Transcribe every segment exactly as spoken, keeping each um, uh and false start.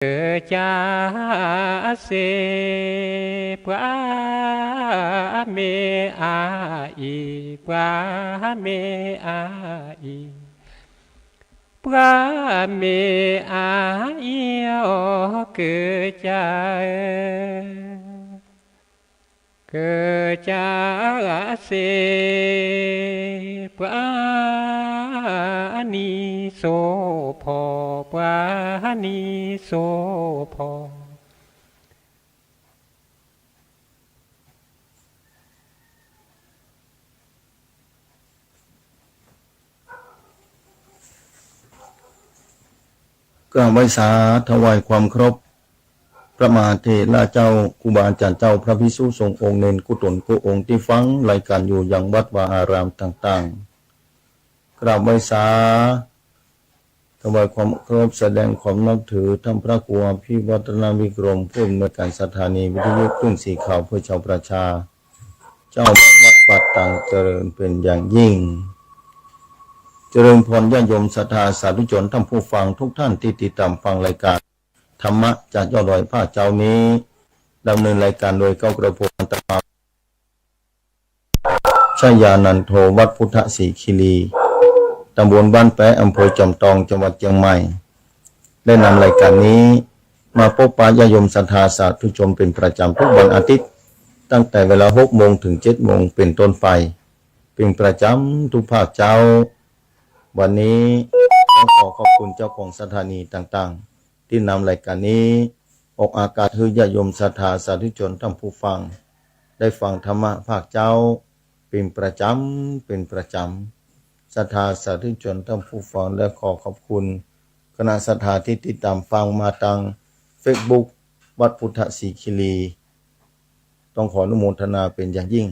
เกอจาเส ปวาเมอาอี ปวาเมอาอี ปวาเมอาอี โอ เกอจาเอ เกอจาเส ปวานีโส ปอ ปวานีโส ปอ กราบไหว้สาถวายความเคารพ พระมหาเถระเจ้า ครูบาอาจารย์เจ้า พระภิกษุสงฆ์องค์เณรกู้ตนกู้องค์ตี้ฟังรายการอยู่ยังวัดวาอารามต่างๆ กราบไหว้สาถวายความเคารพ แสดงความนับถือท่านพระครูอภิวัฒนวิกรม ผู้อำนวยการสถานีวิทยุคลื่นสีขาวเพื่อชาวประชา เจ้าวัดป่าตางเจริญเป็นอย่างยิ่ง เจริญพรญาติโยมศรัทธาสาธุชนท่านผู้ฟังทุกท่านที่ติดตามฟังรายการธรรมะจากยอดดอยภาคเจ๊านี้ ดำเนินรายการโดยเก้ากระผมอาตมา ชยานันโท วัดพุทธสีคีรี ตำบลบ้านแป๊ะ อำเภอจอมตอง จังหวัดเจียงใหม่ ได้นำรายการนี้มาปะปะญาติโยมศรัทธาสาธุชนเป็นประจำทุกวันอาทิตย์ ตั้งแต่เวลาหกโมงถึงเจ็ดโมงเป็นต้นไป เป็นประจำทุกภาคเจ๊า วันนี้ต้องขอขอบคุณเจ้าของสถานีต่างๆ ตี้นำรายการนี้ออกอากาศหื้อญาติโยมศรัทธาสาธุชนท่านผู้ฟัง ได้ฟังธรรมะภาคเจ๊าเป็นประจำ เป็นประจำ ศรัทธาสาธุชนท่านผู้ฟัง และขอขอบคุณคณะศรัทธาที่ติดตามฟังมาตางเฟซบุ๊ก วัดพุทธสีคีรี ต้องขออนุโมทนาเป็นอย่างยิ่ง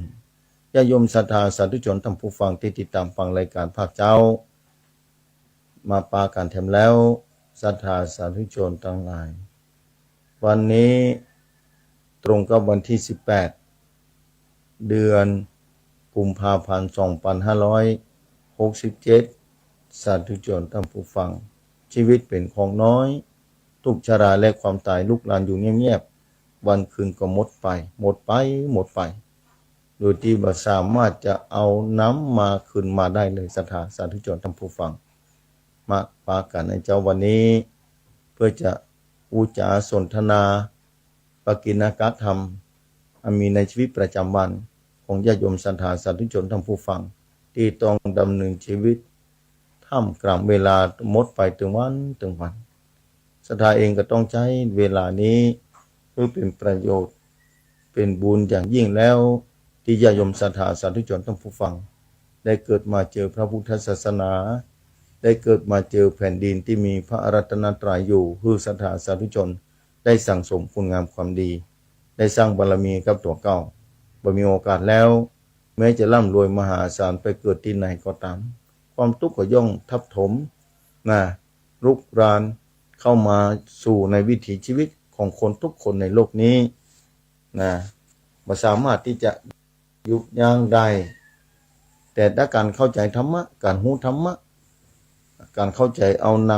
ญาติโยมศรัทธาสาธุชนท่านผู้ฟังที่ติดตามฟังรายการภาคเจ๊า มาปากั๋นแถมแล้ว ศรัทธาสาธุชนตังหลาย วันนี้ตรงกับวันตี้สิบแปด เดือนกุมภาพันธ์ สองปันห้าร้อยหกสิบเจ็ด สาธุชนท่านผู้ฟัง ชีวิตเป๋นของน้อย ตุ๊กชราและความต๋ายลุกลานอยู่เงียบๆ วันคืนก็หมดไป หมดไป หมดไป โดยตี้บ่สามารถจะเอานำมาคืนมาได้เลย ศรัทธาสาธุชนท่านผู้ฟัง มาปากั๋นในเจ๊าวันนี้ เพื่อจะอู้จ๋าสนทนา ปกิณกธรรม อันมีในชีวิตประจำวันของญาติโยมศรัทธาสาธุชนท่านผู้ฟัง ตี้ต้องดำเนินชีวิตท่ามกลางเวลาหมดไปตึงวันตึงวัน ศรัทธาเองก็ต้องใจ๊เวลานี้หื้อเป๋นประโยชน์ เป๋นบุญอย่างยิ่งแล้ว ตี้ญาติโยมศรัทธาสาธุชนท่านผู้ฟัง ได้เกิดมาเจอพระพุทธศาสนา ได้เกิดมาเจอแผ่นดินตี้มีพระรัตนตรัยอยู่ หื้อศรัทธาสาธุชนได้สั่งสมคุณงามความดี ได้สร้างบารมีกับตั๋วเก่า บ่มีโอกาสแล้ว แม้จะร่ำรวยมหาศาลไปเกิดตี้ไหนก็ต๋าม ความตุ๊กข์ก็ย่อมทับถม นะ รุกรานเข้ามาสู่ในวิถีชีวิตของคนทุกคนในโลกนี้ นะ บ่สามารถตี้จะยุบยั้งได้ แต่ถ้าก๋านเข้าใจ๋ธรรมะ ก๋านฮู้ธรรมะ ก๋านเข้าใจ๋เอาน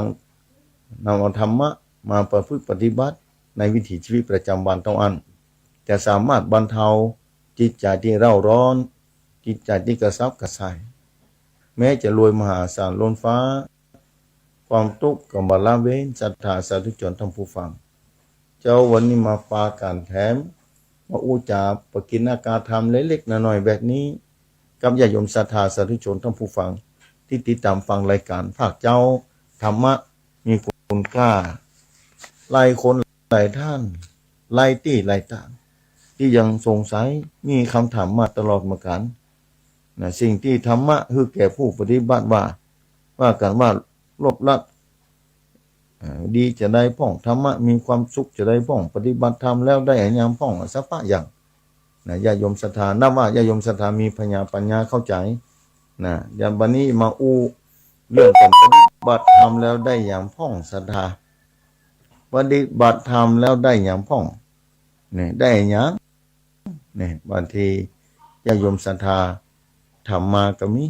ำ นำเอาธรรมะมาประพฤติปฏิบัติในวิถีชีวิตประจำวันเต้าอั้น จะสามารถบรรเทาจิตใจ๋ตี้เร่าร้อน จิตใจ๋ตี้กระสับกระส่าย แม้จะรวยมหาศาลล้นฟ้า ความตุ๊กข์ก็บ่ละเว้น ศรัทธาสาธุชนท่านผู้ฟัง เจ๊าวันนี้มาปากั๋นแถม มาอู้จ๋าปกิณกธรรมเล็กๆ น้อยๆ แบบนี้ กับญาติโยมศรัทธาสาธุชนท่านผู้ฟัง ตี้ติดต๋ามฟังรายก๋านภาคเจ๊า ธรรมะมีคุณค่า หลายคนหลายท่าน หลายตี้หลายตาง ตี้ยังสงสัย มีกำถามมาตลอดเหมือนกั๋น นะ สิ่งตี้ธรรมะหื้อแก่ผู้ปฏิบัติว่า ว่ากั๋นว่าลบละ อ่า ดีจะใดพ่อง ธรรมะมีความสุขจะใดพ่อง ปฏิบัติธรรมแล้วได้อะหยังพ่อง สัพพะอย่าง นะ ญาติโยมศรัทธา นับว่าญาติโยมศรัทธามีผญาปัญญาเข้าใจ๋ นะ อย่างบัดนี้มาอู้เรื่องก๋านปฏิบัติธรรมแล้วได้หยังพ่อง ศรัทธา ปฏิบัติธรรมแล้วได้หยังพ่อง เนี่ย ได้อะหยัง เนี่ย บางทีญาติโยมศรัทธาถามมาก็มี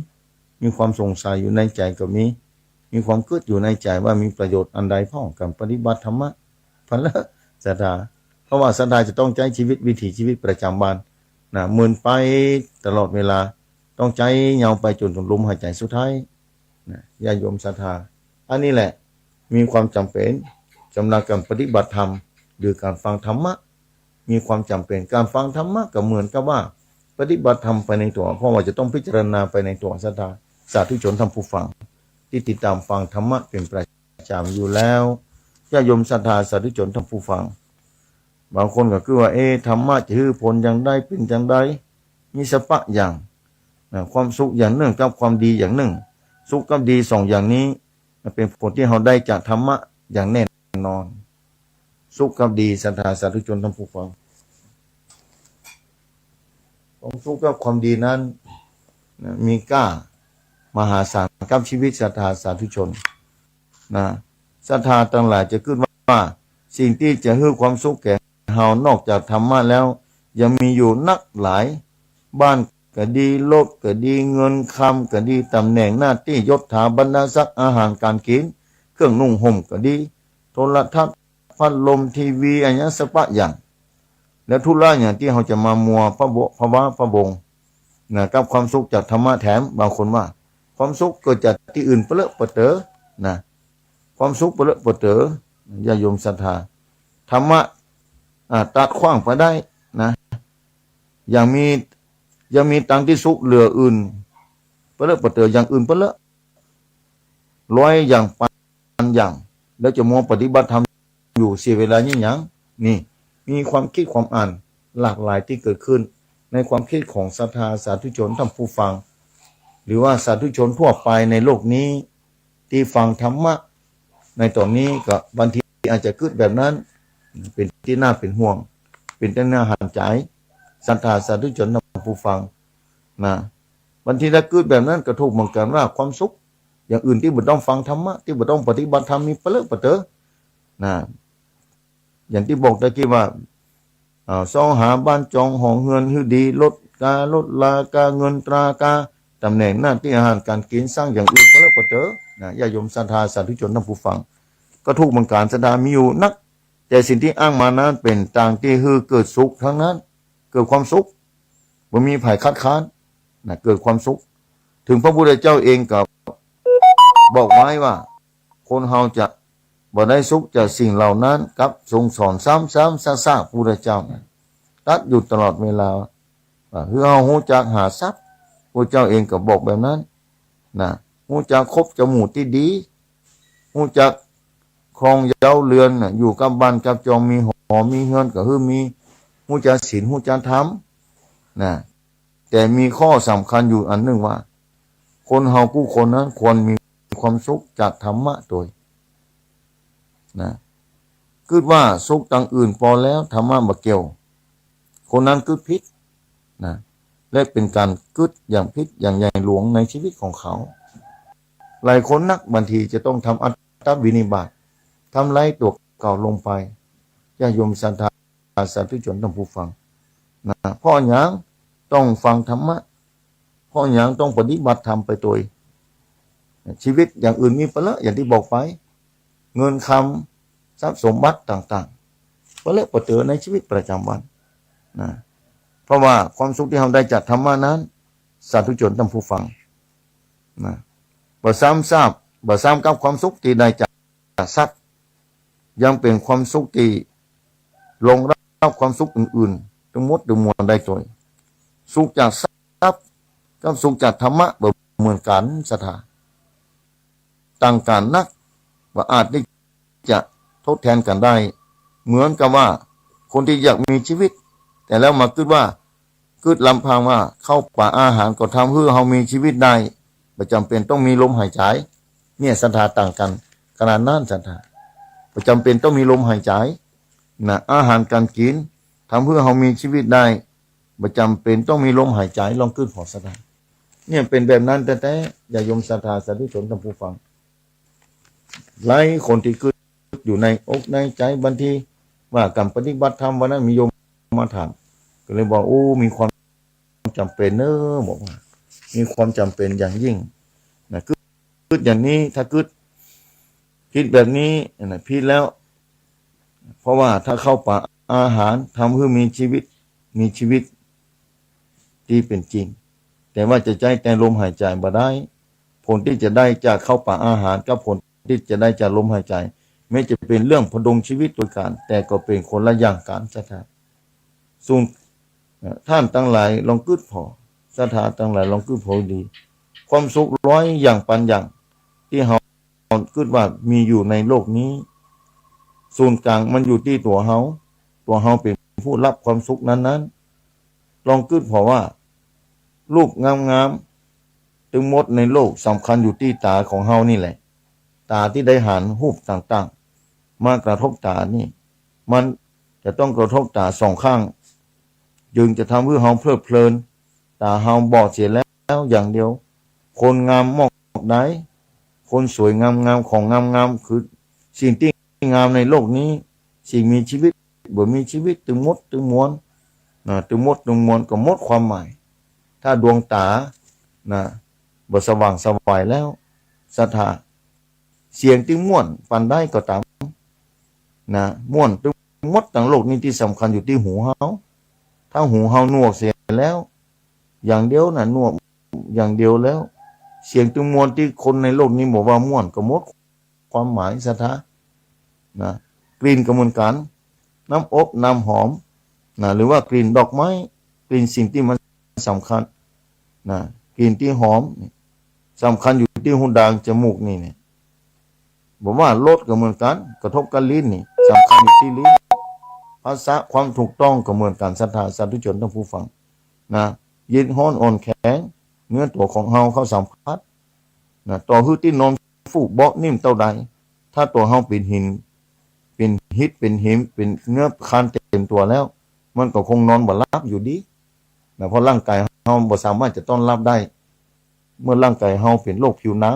มีความสงสัยอยู่ในใจ๋ก็มี มีความกึ๊ดอยู่ในใจ๋ว่ามีประโยชน์อันใดพ่อง ก๋านปฏิบัติธรรมะ พันเล่อ ศรัทธา เพราะว่าศรัทธาจะต้องใจ๊ชีวิตวิถีชีวิตประจำวันนะ เมินไปตลอดเวลา ต้องใจ๊ยาวไปจ๋นถึงลมหายใจ๋สุดท้ายนะ ญาติโยมศรัทธา อันนี้แหละมีความจ๋ำเป๋นสำหรับก๋านปฏิบัติธรรม หรือก๋านฟังธรรมะ มีความจ๋ำเป๋น ก๋านฟังธรรมะก็เหมือนกับว่าปฏิบัติธรรมไปในตั๋ว เพราะว่าจะต้องพิจารณาไปในตั๋ว ศรัทธาสาธุชนท่านผู้ฟัง ตี้ติดต๋ามฟังธรรมะเป๋นประจ๋ำอยู่แล้ว ญาติโยมศรัทธาสาธุชนท่านผู้ฟัง บางคนก็กึ๊ดว่า เอ๊ะ ธรรมะจะหื้อผลอย่างใด เป๋นอย่างใด มีสภาพอย่างนะ ความสุขอย่างนึ่งกับความดีอย่างนึ่ง สุขกับดีสองอย่างนี้ มันเป๋นผลตี้เฮาได้จากธรรมะอย่างแน่นอน สุขกับดี ศรัทธาสาธุชนท่านผู้ฟัง ความสุขกับความดีนั้นนะ มีก้ามหาศาลกับชีวิต ศรัทธาสาธุชนนะ ศรัทธาตังหลายจะกึ๊ดว่า สิ่งตี้จะหื้อความสุขแก่เฮานอกจากธรรมะแล้ว ยังมีอยู่นักหลาย บ้านก็ดี รถก็ดี เงินคำก็ดี ต๋ำแหน่งหน้าตี้ ยศถาบรรดาศักดิ์ อาหารก๋านกิ๋น เครื่องนุ่งห่มก็ดี โทรทัศน์ พัดลม ทีวี อะหยังสภาพอย่าง แล้วธุระหยังตี้เฮาจะมามัวพะวะ พะว้าพะวงนะ กับความสุขจากธรรมะแถม บางคนว่า ความสุขเกิดจากตี้อื่นเปลอะปะเต๋อนะ ความสุขเปลอะปะเต๋อ ญาติโยมศรัทธา ธรรมะ อ่า ตัดขว้างไปได้นะ ยังมี ยังมีตังตี้สุขเหลืออื่น เปลอะปะเต๋ออย่างอื่นเปลอะ ร้อยอย่างปันอย่าง แล้วจะมัวปฏิบัติธรรมอยู่เสียเวลาเยียะหยัง นี่ มีความกึ๊ดความอ่านหลากหลายตี้เกิดขึ้น ในความกึ๊ดของศรัทธาสาธุชนท่านผู้ฟัง หรือว่าสาธุชนทั่วไปในโลกนี้ ตี้ฟังธรรมะในต๋อนนี้ก็บางทีอาจจะกึ๊ดแบบนั้น เป๋นตี้น่าเป๋นห่วง เป๋นตี้น่าหันใจ๋ ศรัทธาสาธุชนท่านผู้ฟังนะ บางทีถ้ากึ๊ดแบบนั้นก็ถูกเหมือนกั๋นว่าความสุขอย่างอื่นตี้บ่ต้องฟังธรรมะ ตี้บ่ต้องปฏิบัติธรรมมีเปลอะปะเต๋อนะ อย่างตี้บอกตะกี้ว่า อ่า ซองหาบ้านจองห้องเฮือนหื้อดี รถกา รถรา กาเงินตรา กาต๋ำแหน่งหน้าตี้ อาหารก๋านกิ๋น สร้างอย่างอื่นเปลอะปะเต๋อนะ ญาติโยมศรัทธาสาธุชนท่านผู้ฟัง ก็ถูกเหมือนกั๋น ศรัทธามีอยู่นัก แต่สิ่งตี้อ้างมานั้นเป๋นตางตี้หื้อเกิดสุขตังนั้น เกิดความสุข บ่มีใผคัดค้านนะ เกิดความสุข เถิงพระพุทธเจ้าเองก็บอกไว้ว่า คนเฮาจะบ่ได้สุขจากสิ่งเหล่านั้น กับทรงสอนซ้ำๆ ซากๆ พุทธเจ้านะ ตรัสอยู่ตลอดเวลา ว่าหื้อเฮาฮู้จักหาทรัพย์ พุทธเจ้าเองก็บอกแบบนั้นนะ ฮู้จักคบจะหมู่ตี้ดี ฮู้จักครองเย้าเรือนน่ะ อยู่กับบ้านกับจอง มีหอมีเฮือนก็หื้อมี ฮู้จักศีล ฮู้จักธรรมนะ แต่มีข้อสำคัญอยู่อันนึ่งว่า คนเฮากู้คนนั้นควรมีความสุขจากธรรมะตวยนะ กึ๊ดว่าสุขตางอื่นปอแล้ว ธรรมะบ่เกี่ยว คนนั้นกึ๊ดผิดนะ และเป๋นก๋านกึ๊ดอย่างผิดอย่างใหญ่หลวงในชีวิตของเขา หลายคนนักบางทีจะต้องทำอัตตวินิบาต ทำร้ายตั๋วเก่าลงไป ญาติโยมศรัทธาสาธุชนท่านผู้ฟังนะ เพราะหยังต้องฟังธรรมะ เพราะหยังต้องปฏิบัติธรรมไปตวย ชีวิตอย่างอื่นมีเปลอะ อย่างตี้บอกไป เงินคำ ทรัพย์สมบัติต่างๆ เปลอะปะเต๋อในชีวิตประจ๋ำวันนะ เพราะว่าความสุขตี้เฮาได้จากธรรมะนั้น สาธุชนท่านผู้ฟังนะ บ่ซ้ำซาก บ่ซ้ำกับความสุขตี้ได้จากทรัพย์ ยังเป๋นความสุขตี้รองรับความสุขอื่นๆ ตึงหมดตึงมวลได้ตวย สุขจากทรัพย์กับสุขจากธรรมะบ่เหมือนกั๋น ศรัทธา ต่างกั๋นนัก บ่อาจตี้จะทดแทนกั๋นได้ เหมือนกับว่าคนตี้อยากมีชีวิต แต่แล้วมากึ๊ดว่า กึ๊ดลำพังว่าข้าวป๋าอาหารก็ทำหื้อเฮามีชีวิตได้ บ่จ๋ำเป๋นต้องมีลมหายใจ๋ เนี่ยศรัทธา ต่างกั๋นขนาดนั้น ศรัทธา บ่จ๋ำเป๋นต้องมีลมหายใจ๋นะ อาหารก๋านกิ๋นทำหื้อเฮามีชีวิตได้ บ่จ๋ำเป๋นต้องมีลมหายใจ๋ ลองกึ๊ดผ่อ ศรัทธา เนี่ยเป๋นแบบนั้นแต๊ๆ ญาติโยมศรัทธาสาธุชนท่านผู้ฟัง หลายคนตี้กึ๊ดอยู่ในอกในใจ๋ บางทีว่าก๋านปฏิบัติธรรม วันนั้นมีโยมมาถาม ก็เลยบอก โอ้ มีความจ๋ำเป๋นเน้อ บอกว่า มีความจ๋ำเป๋นอย่างยิ่งนะ กึ๊ด กึ๊ดอย่างนี้ ถ้ากึ๊ดผิดแบบนี้นะ ผิดแล้ว เพราะว่าถ้าเข้าป่าอาหารทำหื้อมีจีวิต มีจีวิตตี้เป๋นจริง แต่ว่าจะใจ๊แต่ลมหายใจ๋บ่ได้ ผลตี้จะได้จากเข้าป่าอาหารกับผลตี้จะได้จากลมหายใจ๋ แม้จะเป๋นเรื่องผดงจีวิตตวยกั๋น แต่ก็เป๋นคนละอย่างกั๋นศรัทธา ส่วน เอ่อ ต้านตังหลายลองกึ๊ดผ่อ ศรัทธาตังหลายลองกึ๊ดผ่อดี ความสุขร้อยอย่างปันอย่างตี้เฮากึ๊ดว่ามีอยู่ในโลกนี้ ศูนย์ก๋างมันอยู่ตี้ตั๋วเฮา ตั๋วเฮาเป๋นผู้ฮับความสุขนั้นๆ ลองกึ๊ดผ่อว่า รูปงามๆ ตึงหมดในโลกสำคัญอยู่ตี้ต๋าของเฮานี่แหละ ต๋าตี้ได้หันรูปต่างๆ มากระทบต๋านี่ มันจะต้องกระทบต๋าสองข้าง จึงจะทำหื้อเฮาเพลิดเพลิน ต๋าเฮาบอดเสียแล้วอย่างเดียว คนงามมอกใด คนสวยงามๆ ของงามๆ คือสิ่งตี้งามในโลกนี้ สิ่งมีจีวิต บ่มีจีวิต ตึงหมดตึงมวล นะ ตึงหมดตึงมวลก็หมดความหมาย ถ้าดวงต๋า นะ บ่สว่างไสวแล้ว ศรัทธา เสียงตี้ม่วนปานใดก็ต๋าม นะ ม่วนตึงหมดตังโลกนี้ตี้สำคัญอยู่ตี้หูเฮา ถ้าหูเฮาหนวกเสียแล้ว อย่างเดียวนะ หนวกอย่างเดียวแล้ว เสียงตี้ม่วนตี้คนในโลกนี้บอกว่าม่วนก็หมดความหมายศรัทธา นะ กลิ่นก็เหมือนกั๋น น้ำอบน้ำหอม นะ หรือว่ากลิ่นดอกไม้ กลิ่นสิ่งตี้มันสำคัญ นะ กลิ่นตี้หอมนี่สำคัญอยู่ตี้ฮูดางจมูกนี่เนี่ย บอกว่ารสก็เหมือนกั๋น กระทบกับลิ้นนี่ สำคัญอยู่ตี้ลิ้น ผัสสะความถูกต้องก็เหมือนกั๋นศรัทธาสาธุชนท่านผู้ฟัง นะ เย็นฮ้อนอ่อนแข็ง เนื้อตั๋วของเฮาเข้าสัมผัส นะ ต่อหื้อตี้นอนฟูกเบาะนิ่มเต้าใด ถ้าตั๋วเฮาเป๋นหิน เป๋นฮิต เป๋นหิน เป๋นเนื้อคานเต็มตั๋วแล้ว มันก็คงนอนบ่หลับอยู่ดี นะ เพราะร่างก๋ายเฮาบ่สามารถจะต้อนรับได้ เมื่อร่างก๋ายเฮาเป๋นโรคผิวหนัง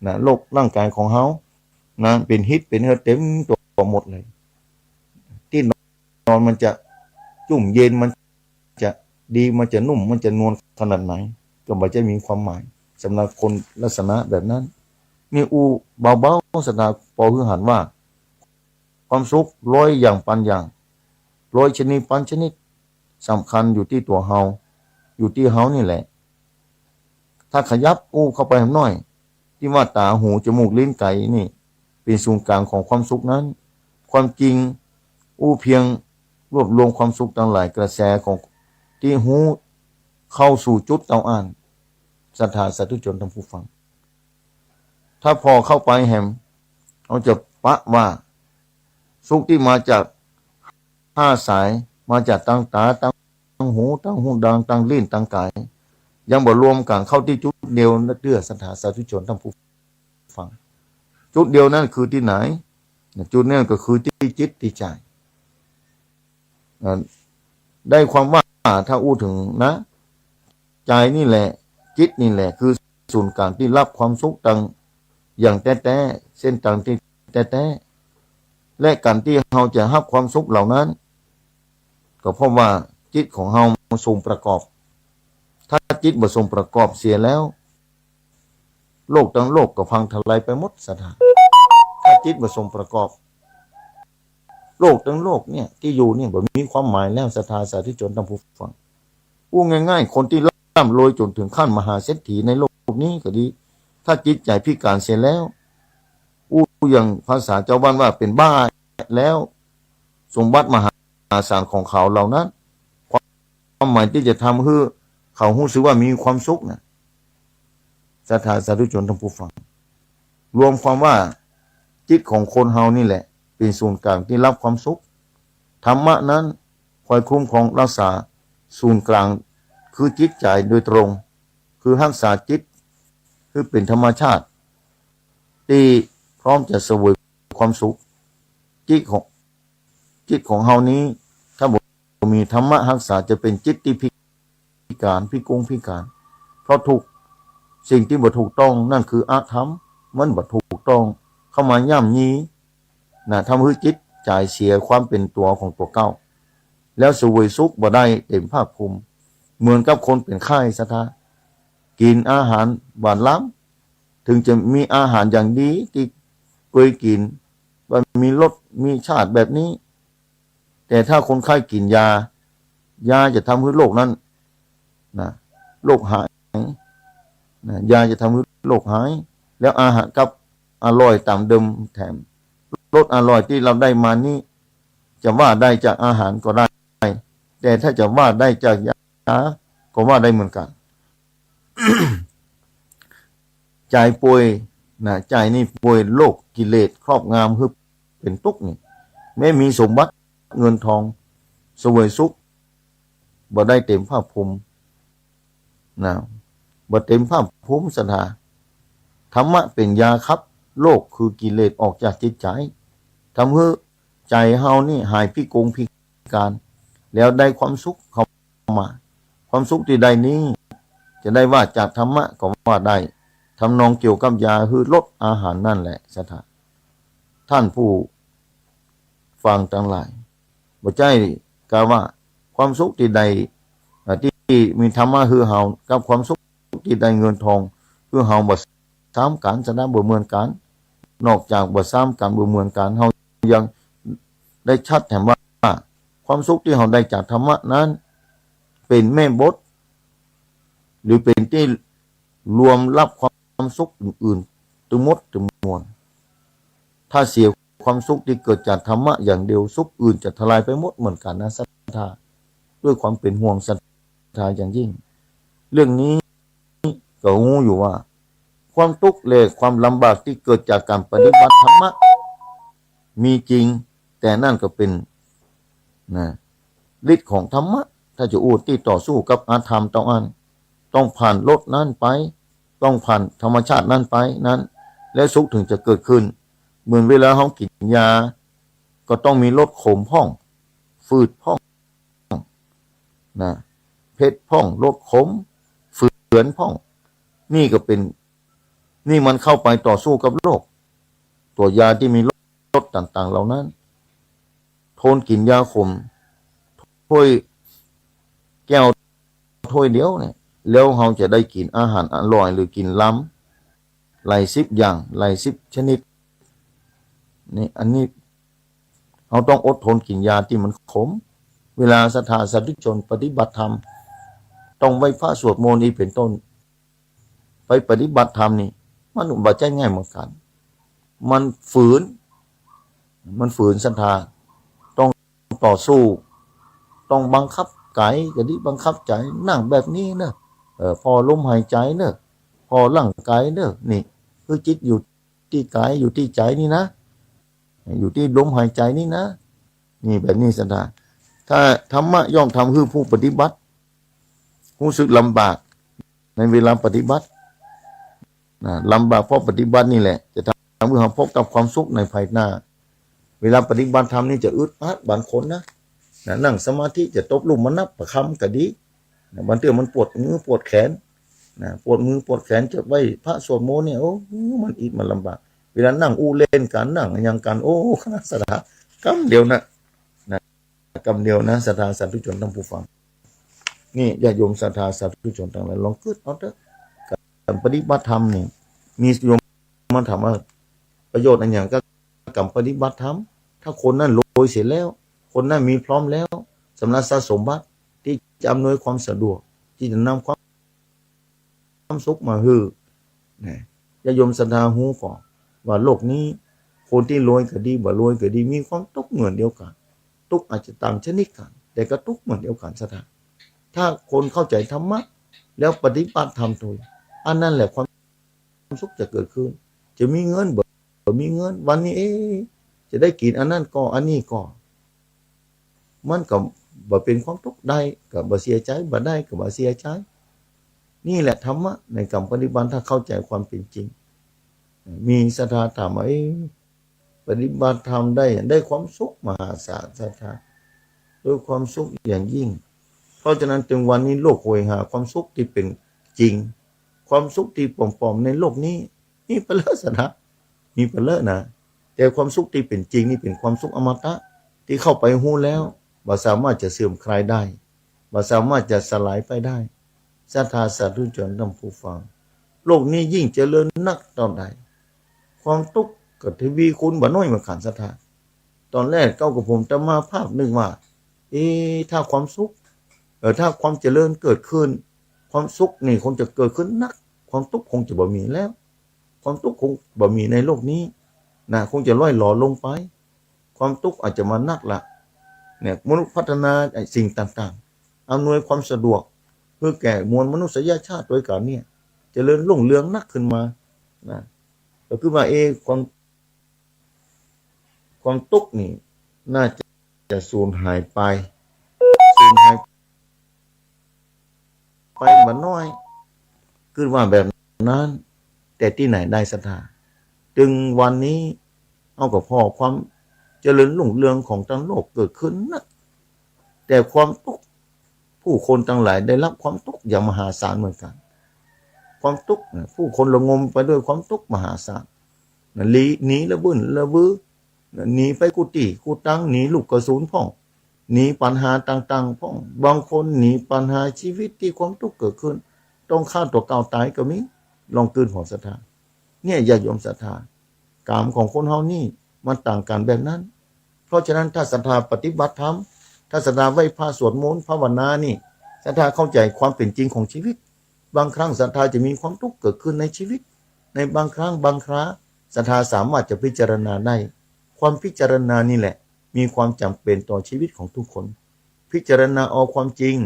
นะ โรคร่างก๋ายของเฮา นะ เป๋นฮิต เป๋นเหือดเต็มตั๋วหมดเลย ตี้นอนมันจะจุ่มเย็น มันจะดี มันจะนุ่ม มันจะนวลขนาดไหน ก็บ่ใจ้มีความหมายสำหรับคนลักษณะแบบนั้น นี่อู้เบาๆ ศรัทธา ปอหื้อหันว่า ความสุขร้อยอย่างปันอย่าง ร้อยชนิดปันชนิด สำคัญอยู่ตี้ตั๋วเฮา อยู่ตี้เฮานี่แหละ ถ้าขยับอู้เข้าไปหน่อย ตี้ว่าต๋า หู จมูก ลิ้น ก๋ายนี่ เป๋นศูนย์ก๋างของความสุขนั้น ความจริง อู้เพียงรวบรวมความสุขตังหลายกระแสของตี้ฮู้เข้าสู่จุดเต้าอั้น ศรัทธาสาธุชนท่านผู้ฟัง ถ้าผ่อเข้าไปแหม เฮาจะปะว่า สุขตี้มาจากห้าสาย มาจากตังต๋า ตังหู ตังฮูดาง ตังลิ้น ตังก๋าย ยังบ่รวมกั๋นเข้าตี้จุดเดียวนะเตื้อศรัทธาสาธุชนท่านผู้ฟัง จุดเดียวนั้นคือตี้ไหน จุดนั้นก็คือตี้จิตตี้ใจ๋ อ่า ได้ความว่าถ้าอู้เถิงนะ ใจ๋นี่แหละ จิตนี่แหละ คือศูนย์ก๋างตี้ฮับความสุขตังอย่างแต๊ๆ เส้นตางตี้แต๊ๆ และก๋านตี้เฮาจะฮับความสุขเหล่านั้น ก็เพราะว่าจิตของเฮาบ่สมประกอบ ถ้าจิตบ่สมประกอบเสียแล้ว โลกตังโลกก็พังทลายไปหมดศรัทธา ถ้าจิตบ่สมประกอบ โลกตังโลกเนี่ยตี้อยู่เนี่ยบ่มีความหมายแล้วศรัทธาสาธุชนท่านผู้ฟัง อู้ง่ายๆ คนตี้ร่ำรวยจ๋นเถิงขั้นมหาเศรษฐีในโลกนี้ก็ดี ถ้าจิตใจ๋พิก๋านเสียแล้ว อู้อย่างภาษาจาวบ้านว่าเป๋นบ้าแล้ว สมบัติมหาศาลของเขาเหล่านั้น ความหมายตี้จะทำหื้อเขาฮู้สึกว่ามีความสุขนะ ศรัทธาสาธุชนท่านผู้ฟัง รวมความว่าจิตของคนเฮานี่แหละ เป๋นศูนย์ก๋างตี้ฮับความสุข ธรรมะนั้นคอยคุ้มครองฮักษาศูนย์ก๋างคือจิตใจ๋โดยตรง คือฮักษาจิตหื้อเป๋นธรรมชาติตี้พร้อมจะเสวยความสุข จิตของ จิตของเฮานี้ ถ้าบ่มีธรรมะฮักษาจะเป๋นจิตตี้พิก๋าน พิกลพิก๋าน เพราะถูกสิ่งตี้บ่ถูกต้อง นั่นคืออธรรม มันบ่ถูกต้อง เข้ามาย่ำยี นะ ทำหื้อจิตใจ๋เสียความเป๋นตั๋วของตั๋วเก่า แล้วเสวยสุขบ่ได้เต็มภาคภูมิ เหมือนกับคนเป๋นไข้ศรัทธา กิ๋นอาหารหวานล้ำ เถิงจะมีอาหารอย่างดีตี้เกยกิ๋น ว่ามีรส มีชาติแบบนี้ แต่ถ้าคนไข้กิ๋นยา ยาจะทำหื้อโรคนั้น นะ โรคหาย นะ ยาจะทำหื้อโรคหาย แล้วอาหารกลับอร่อยต๋ามเดิมแถม รสอร่อยตี้เฮาได้มานี้ จะว่าได้จากอาหารก็ได้ แต่ถ้าจะว่าได้จากยาก็ว่าได้เหมือนกั๋น ใจ๋ป่วย นะ ใจ๋นี่ป่วยโรคกิเลสครอบงำหื้อเป๋นตุ๊กข์นี่ แม้มีสมบัติเงินทอง เสวยสุข บ่ได้เต๋มภาคภูมิ นะ บ่เต๋มภาคภูมิศรัทธา ธรรมะเป๋นยาขับโรคคือกิเลสออกจากจิตใจ๋ ทำหื้อใจ๋เฮานี่หายพิกงพิการ แล้วได้ความสุขเข้ามา ความสุขตี้ได้นี้ จะได้ว่าจากธรรมะก็ว่าได้ ทำนองเกี่ยวกับยาหื้อรสอาหารนั่นแหละศรัทธา ท่านผู้ฟังตังหลาย บ่ใจ้กาว่าความสุขตี้ได้ เอ่อ ตี้มีธรรมะหื้อเฮา กับความสุขตี้ได้เงินทองหื้อเฮา บ่ซ้ำกั๋นศรัทธา บ่เหมือนกั๋น นอกจากบ่ซ้ำกั๋น บ่เหมือนกั๋น เฮายังได้ชัดแถมว่า ความสุขตี้เฮาได้จากธรรมะนั้น เป๋นแม่บท หรือเป๋นตี้รวมฮับความสุขอื่นๆ ตึงหมดตึงมวล ถ้าเสียความสุขตี้เกิดจากธรรมะอย่างเดียว สุขอื่นจะทลายไปหมดเหมือนกั๋นนะศรัทธา ด้วยความเป๋นห่วงศรัทธาอย่างยิ่ง เรื่องนี้ก็ฮู้อยู่ว่า ความตุ๊กข์และความลำบากตี้เกิดจากก๋านปฏิบัติธรรมะมีจริง แต่นั่นก็เป๋น นะ ฤทธิ์ของธรรมะ ถ้าจะอู้ตี้ต่อสู้กับอธรรมตองอั้น ต้องผ่านรสนั้นไป ต้องผ่านธรรมชาตินั้นไปนั้น แล้วสุขถึงจะเกิดขึ้น เหมือนเวลาเฮากิ๋นยา ก็ต้องมีรสขมพ่อง ฝืดพ่อง นะ เผ็ดพ่อง รสขม เฝือนพ่อง นี่ก็เป๋น นี่มันเข้าไปต่อสู้กับโรค ตัวยาตี้มีรสต่างๆ เหล่านั้น ทนกิ๋นยาขมถ้วย แก้วถ้วยเดียวเนี่ย แล้วเฮาจะได้กิ๋นอาหารอร่อยหรือกิ๋นลำหลายสิบอย่าง หลายสิบชนิด นี่ อันนี้ เฮาต้องอดทนกิ๋นยาตี้มันขม เวลาศรัทธาสาธุชนปฏิบัติธรรม ต้องไหว้พระสวดมนต์นี้เป๋นต้น ไปปฏิบัติธรรมนี่ มันบ่ใจ้ง่ายเหมือนกั๋น มันฝืน มันฝืนศรัทธา ต้องต่อสู้ ต้องบังคับก๋ายก็ดี บังคับใจ๋ นั่งแบบนี้เน่อ เอ่อ ผ่อลมหายใจ๋เน่อ ผ่อร่างก๋ายเน่อ นี่ คือจิตอยู่ตี้ก๋าย อยู่ตี้ใจ๋นี่นะ อยู่ตี้ลมหายใจ๋นี่นะ นี่แบบนี้ศรัทธา ถ้าธรรมะย่อมทำหื้อผู้ปฏิบัติ ฮู้สึกลำบากในเวลาปฏิบัติ นะ ลำบากเพราะปฏิบัตินี่แหละ จะทำหื้อเฮาพบกับความสุขในภายหน้า เวลาปฏิบัติธรรมนี่จะอึดอัดบางคนนะ นะ นั่งสมาธิจะตบลุ่มมานับประคำก็ดี นะ บางเตื้อมันปวดมือปวดแขน นะ ปวดมือปวดแขนจะไหว้พระสวดมนต์เนี่ย โอ้ มันอิดมันลำบาก เวลานั่งอู้เล่นกั๋น นั่งอะหยังกั๋น โอ้ ศรัทธา กำเดียวนะ นะ กำเดียวนะ ศรัทธาสาธุชนท่านผู้ฟัง นี่ญาติโยมศรัทธาสาธุชนตังหลาย ลองกึ๊ดเอาเต๊อะ ก๋านปฏิบัติธรรมนี่ มีโยมมาถามว่า ประโยชน์อะหยังกับก๋านปฏิบัติธรรม ถ้าคนนั้นรวยเสียแล้ว คนนั้นมีพร้อมแล้ว สำหรับทรัพย์สมบัติตี้จะอำนวยความสะดวก ตี้จะนำความ ความสุขมาหื้อ นะ ญาติโยมศรัทธาฮู้ก่อว่าโลกนี้ คนตี้รวยก็ดี บ่รวยก็ดี มีความตุ๊กข์เหมือนเดียวกั๋น ตุ๊กข์อาจจะต่างชนิดกั๋น แต่ก็ตุ๊กข์เหมือนเดียวกั๋นศรัทธา ถ้าคนเข้าใจ๋ธรรมะ แล้วปฏิบัติธรรมโดย อันนั้นแหละความสุขจะเกิดขึ้น จะมีเงิน บ่ บ่มีเงิน วันนี้ เอ๊ะ จะได้กิ๋นอันนั้นก่อ อันนี้ก่อ มันก็บ่เป๋นความตุ๊กข์ ได้ก็บ่เสียใจ๋ บ่ได้ก็บ่เสียใจ๋ นี่แหละธรรมะในก๋านปฏิบัติ ถ้าเข้าใจ๋ความเป๋นจริง มีศรัทธาถามว่า เอ๊ะ ปฏิบัติธรรมได้ ได้ความสุขมหาศาลศรัทธา ด้วยความสุขอย่างยิ่ง เพราะฉะนั้นจึงวันนี้โลกโหยหาความสุขตี้เป๋นจริง ความสุขตี้ปลอมๆ ในโลกนี้ มีไปเลิศศรัทธา มีไปเลิศนะ แต่ความสุขตี้เป๋นจริงนี่เป๋นความสุขอมตะ ตี้เข้าไปฮู้แล้ว บ่สามารถจะเสื่อมคลายได้ บ่สามารถจะสลายไปได้ ศรัทธาสาธุชนท่านผู้ฟัง โลกนี้ยิ่งเจริญนักเต้าใด ความตุ๊กข์ ก็ทวีคูณบ่น้อยเหมือนกั๋นศรัทธา ต๋อนแรกเก้ากับผมอาตมาภาพนึกว่า เอ๊ะ ถ้าความสุข เอ่อ ถ้าความเจริญเกิดขึ้น ความสุขนี่คงจะเกิดขึ้นนัก ความตุ๊กข์คงจะบ่มีแล้ว ความตุ๊กข์คงบ่มีในโลกนี้นะ คงจะล่อยหลอลงไป ความตุ๊กข์อาจจะมานักละ เนี่ยมนุษย์พัฒนาไอ้สิ่งต่างๆ อำนวยความสะดวก เพื่อแก่มวลมนุษยชาติโดยกั๋นเนี่ย เจริญรุ่งเรืองนักขึ้นมานะ ก็คือว่า เอ๊ะ ความ ความตุ๊กข์นี่น่าจะสูญหายไป สูญหายไปบ่น้อย คือว่าแบบนั้น แต่ตี้ไหนได้ศรัทธา ตึงวันนี้เฮาก็ผ่อความเจริญรุ่งเรืองของตังโลกเกิดขึ้นนัก แต่ความตุ๊กข์ ผู้คนตังหลายได้รับความตุ๊กข์อย่างมหาศาลเหมือนกั๋น ความตุ๊กข์นะ ผู้คนระงมไปด้วยความตุ๊กข์มหาศาลนะ หลี หนีระบึ้นระบือนะ หนีไปกู้ตี้กู้ตัง หนีลูกกระสุนพ่อง หนีปัญหาต่างๆ พ่อง บางคนหนีปัญหาชีวิตตี้ความตุ๊กข์เกิดขึ้น ต้องฆ่าตั๋วเก่าต๋ายก็มี ลองกึ๊ดผ่อศรัทธา เนี่ยญาติโยมศรัทธา ก๋รรมของคนเฮานี่มันต่างกั๋นแบบนั้น เพราะฉะนั้นถ้าศรัทธาปฏิบัติธรรม ถ้าศรัทธาไหว้พระสวดมนต์ภาวนานี่ ศรัทธาเข้าใจ๋ความเป๋นจริงของชีวิต บางครั้งศรัทธาจะมีความตุ๊กข์เกิดขึ้นในชีวิต ในบางครั้งบางครา ศรัทธาสามารถจะพิจารณาได้ ความพิจารณานี่แหละมีความจ๋ำเป๋นต่อชีวิตของทุกคน พิจารณาเอาความจริง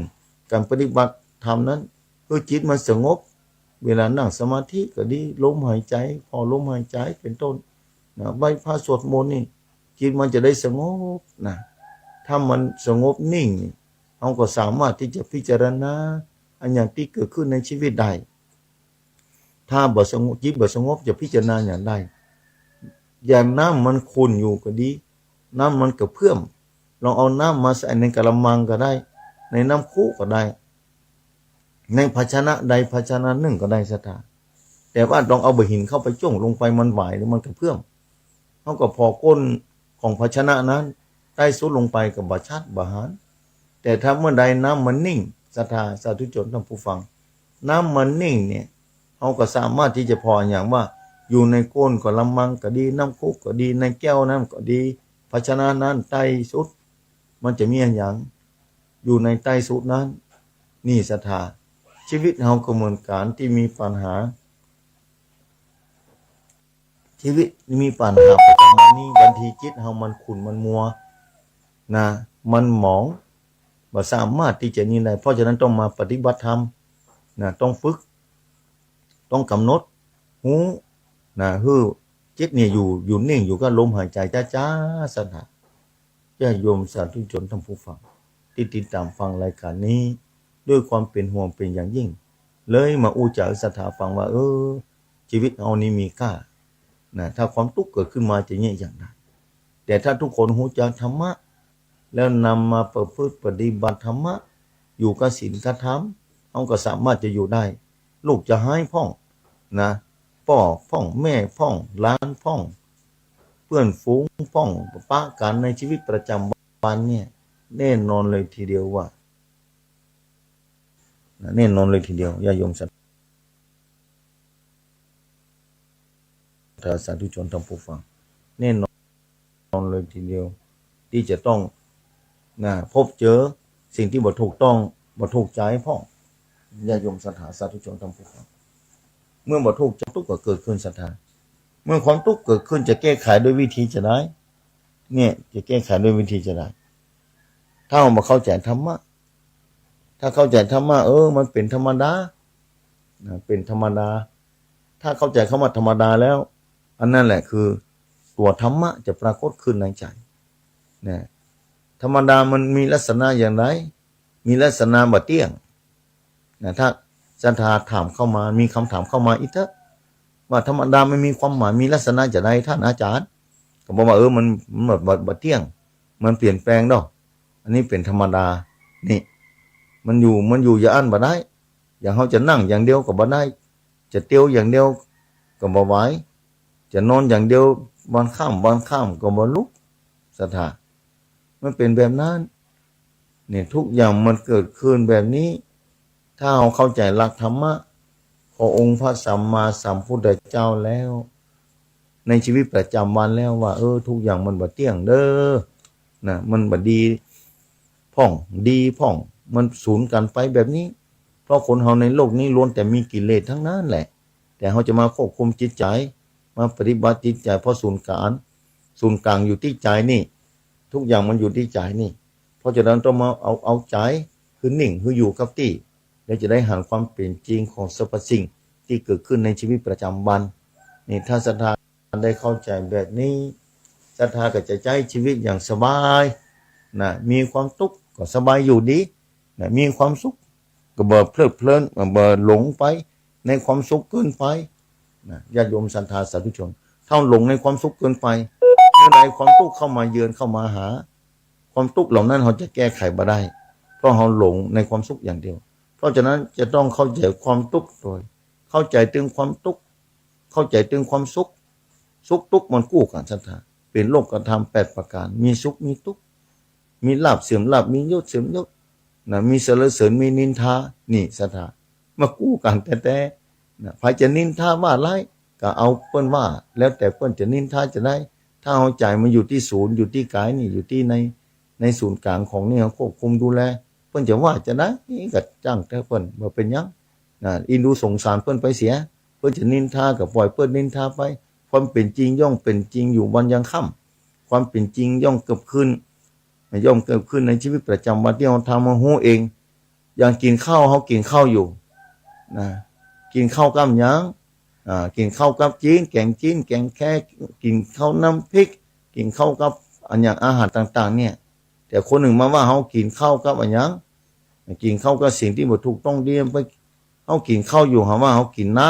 ก๋านปฏิบัติธรรมนั้น หื้อจิตมันสงบ เวลานั่งสมาธิก็ดี ลมหายใจ๋ ผ่อลมหายใจ๋เป๋นต้นนะ ไหว้พระสวดมนต์นี่ จิตมันจะได้สงบนะ ถ้ามันสงบนิ่งนี่ เฮาก็สามารถตี้จะพิจารณาอันหยังตี้เกิดขึ้นในชีวิตได้ ถ้าบ่สงบ จิตบ่สงบจะพิจารณาหยังได้ อย่างน้ำมันขุ่นอยู่ก็ดี น้ำมันกระเพื่อม ลองเอาน้ำมาใส่ในกะละมังก็ได้ ในน้ำคุก็ได้ ในภาชนะใดภาชนะนึ่งก็ได้ศรัทธา แต่ว่าลองเอาบ่าหินเข้าไปจ้วงลงไปมันหวายหรือมันกระเพื่อม เฮาก็ผ่อก้นของภาชนะนั้น ใต้สุดลงไปก็บ่ชัดบ่หัน แต่ถ้าเมื่อใดน้ำมันนิ่ง ศรัทธาสาธุชนท่านผู้ฟัง น้ำมันนิ่งเนี่ย เฮาก็สามารถตี้จะผ่ออย่างว่า อยู่ในก้นกะละมังก็ดี น้ำคุก็ดี ในแก้วนั้นก็ดี ภาชนะนั้นใต้สุด มันจะมีอันหยังอยู่ในใต้สุดนั้น นี่ศรัทธา ชีวิตเฮาก็เหมือนกั๋นตี้มีปัญหา ชีวิตมีปัญหาประจ๋ำวันนี้ บางทีจิตเฮามันขุ่นมันมัวนะ มันหมอง บ่สามารถตี้จะนี่ได้ เพราะฉะนั้นต้องมาปฏิบัติธรรมนะ ต้องฝึก ต้องกำหนดฮู้นะ หื้อจิตเนี่ยอยู่ อยู่นิ่งอยู่กับลมหายใจ๋จ๊าๆ ศรัทธา ญาติโยมสาธุชนท่านผู้ฟัง ตี้ติดต๋ามฟังรายก๋านนี้ ด้วยความเป๋นห่วงเป๋นอย่างยิ่ง เลยมาอู้จ๋าหื้อศรัทธาฟังว่า เออ ชีวิตเฮานี้มีค่านะ ถ้าความตุ๊กข์เกิดขึ้นมาจะเยียะอย่างใด แต่ถ้าทุกคนฮู้จักธรรมะ แล้วนำมาประพฤติปฏิบัติธรรมะ อยู่กับศีลกับธรรม เฮาก็สามารถจะอยู่ได้ ลูกจะหายพ่องนะ ป้อพ่อง แม่พ่อง หลานพ่อง เปื้อนฝูงพ่อง ปะกั๋นในชีวิตประจ๋ำวันเนี่ย แน่นอนเลยทีเดียวว่า นะ แน่นอนเลยทีเดียว ญาติโยมศรัทธาสาธุชนท่านผู้ฟัง แน่นอนเลยทีเดียว ตี้จะต้อง นะ พบเจอสิ่งตี้บ่ถูกต้อง บ่ถูกใจ๋พ่อง ญาติโยมศรัทธาสาธุชนท่านผู้ฟัง เมื่อบ่ถูกใจ๋ตุ๊กข์ก็เกิดขึ้นศรัทธา เมื่อความตุ๊กข์เกิดขึ้นจะแก้ไขด้วยวิธีจะใด เนี่ย จะแก้ไขด้วยวิธีจะใด ถ้าเฮาบ่เข้าใจ๋ธรรมะ ถ้าเข้าใจ๋ธรรมะ เออ มันเป๋นธรรมดานะ เป๋นธรรมดา ถ้าเข้าใจ๋คำว่าธรรมดาแล้ว อันนั้นแหละคือตั๋วธรรมะจะปรากฏขึ้นในใจ๋นะ ธรรมดามันมีลักษณะอย่างใด มีลักษณะบ่เตี้ยงนะ ถ้าศรัทธาถามเข้ามา มีคำถามเข้ามาอีกเต๊อะ ว่าธรรมดามันมีความหมาย มีลักษณะจะใดท่านอาจ๋ารย์ ก็บอกว่า เออ มัน มันบ่ บ่ บ่เตี้ยง มันเปลี่ยนแปลงดอก อันนี้เป๋นธรรมดา นี่ มันอยู่ มันอยู่อย่างอั้นบ่ได้ อย่างเฮาจะนั่งอย่างเดียวก็บ่ได้ จะเตียวอย่างเดียวก็บ่ไหว จะนอนอย่างเดียว วันค่ำ วันค่ำก็บ่ลุก ศรัทธา มันเป๋นแบบนั้น เนี่ย ทุกอย่างมันเกิดขึ้นแบบนี้ ถ้าเฮาเข้าใจ๋หลักธรรมะขององค์พระสัมมาสัมพุทธเจ้าแล้ว ในชีวิตประจำวันแล้วว่า เออ ทุกอย่างมันบ่เตี้ยงเด้อ นะ มันบ่ดีพ่อง ดีพ่อง มันสูญกั๋นไปแบบนี้ เพราะคนเฮาในโลกนี้ล้วนแต่มีกิเลสทั้งนั้นแหละ แต่เฮาจะมาควบคุมจิตใจ๋ มาปฏิบัติจิตใจ๋ เพราะศูนย์กลาง ศูนย์กลางอยู่ตี้ใจ๋นี่ ทุกอย่างมันอยู่ตี้ใจ๋นี่ เพราะฉะนั้นต้องมาเอา เอาใจ๋หื้อนิ่ง หื้ออยู่กับตี้ แล้วจะได้หันความเป๋นจริงของสรรพสิ่งตี้เกิดขึ้นในชีวิตประจำวัน นี่ถ้าศรัทธาได้เข้าใจ๋แบบนี้ ศรัทธาก็จะใจ๊ชีวิตอย่างสบาย นะ มีความตุ๊กข์ก็สบายอยู่ดี นะ มีความสุขก็บ่เพลิดเพลิน บ่หลงไปในความสุขเกินไป นะ ญาติโยมศรัทธาสาธุชน ถ้าหลงในความสุขเกินไป เมื่อใดความตุ๊กข์เข้ามาเยือนเข้ามาหา ความตุ๊กข์เหล่านั้นเฮาจะแก้ไขบ่ได้ เพราะเฮาหลงในความสุขอย่างเดียว เพราะฉะนั้นจะต้องเข้าใจ๋ความตุ๊กข์โดย เข้าใจ๋เถิงความตุ๊กข์ เข้าใจ๋เถิงความสุข สุขตุ๊กข์มันกู้กั๋นศรัทธา เป๋นโลกธรรมแปดประก๋าน มีสุขมีตุ๊กข์ มีลาภเสื่อมลาภ มียศเสื่อมยศ นะ มีสรรเสริญมีนินทา นี่ศรัทธา มากู้กั๋นแต๊ๆ นะ ใผจะนินทาว่าร้ายก็เอาเปิ้นว่า แล้วแต่เปิ้นจะนินทาจะได้ ถ้าเฮาใจ๋มันอยู่ตี้ศูนย์ อยู่ตี้กายนี่ อยู่ตี้ใน ในศูนย์กลางของนี่ เฮาควบคุมดูแล เปิ้นจะว่าจะได้ก็จ้างแต่เปิ้น บ่เป๋นหยัง นะ อินดูสงสารเปิ้นไปเสีย เปิ้นจะนินทาก็ป่อยเปิ้นนินทาไป ความเป๋นจริงย่อมเป๋นจริงอยู่วันยังค่ำ ความเป๋นจริงย่อมเกิดขึ้น ย่อมเกิดขึ้นในชีวิตประจำวันตี้เฮาทำ เฮาฮู้เอง อย่างกิ๋นข้าว เฮากิ๋นข้าวอยู่ นะ กิ๋นข้าวกับหยัง อ่า กิ๋นข้าวกับจีน แก๋งจีน แก๋งแค กิ๋นข้าวน้ำพริก กิ๋นข้าวกับอะหยัง อาหารต่างๆ เนี่ย แต่คนนึ่งมาว่าเฮากิ๋นข้าวกับอะหยัง กิ๋นข้าวกับสิ่งตี้บ่ถูกต้องดีไป เฮากิ๋นข้าวอยู่ หาว่าเฮากิ๋นน้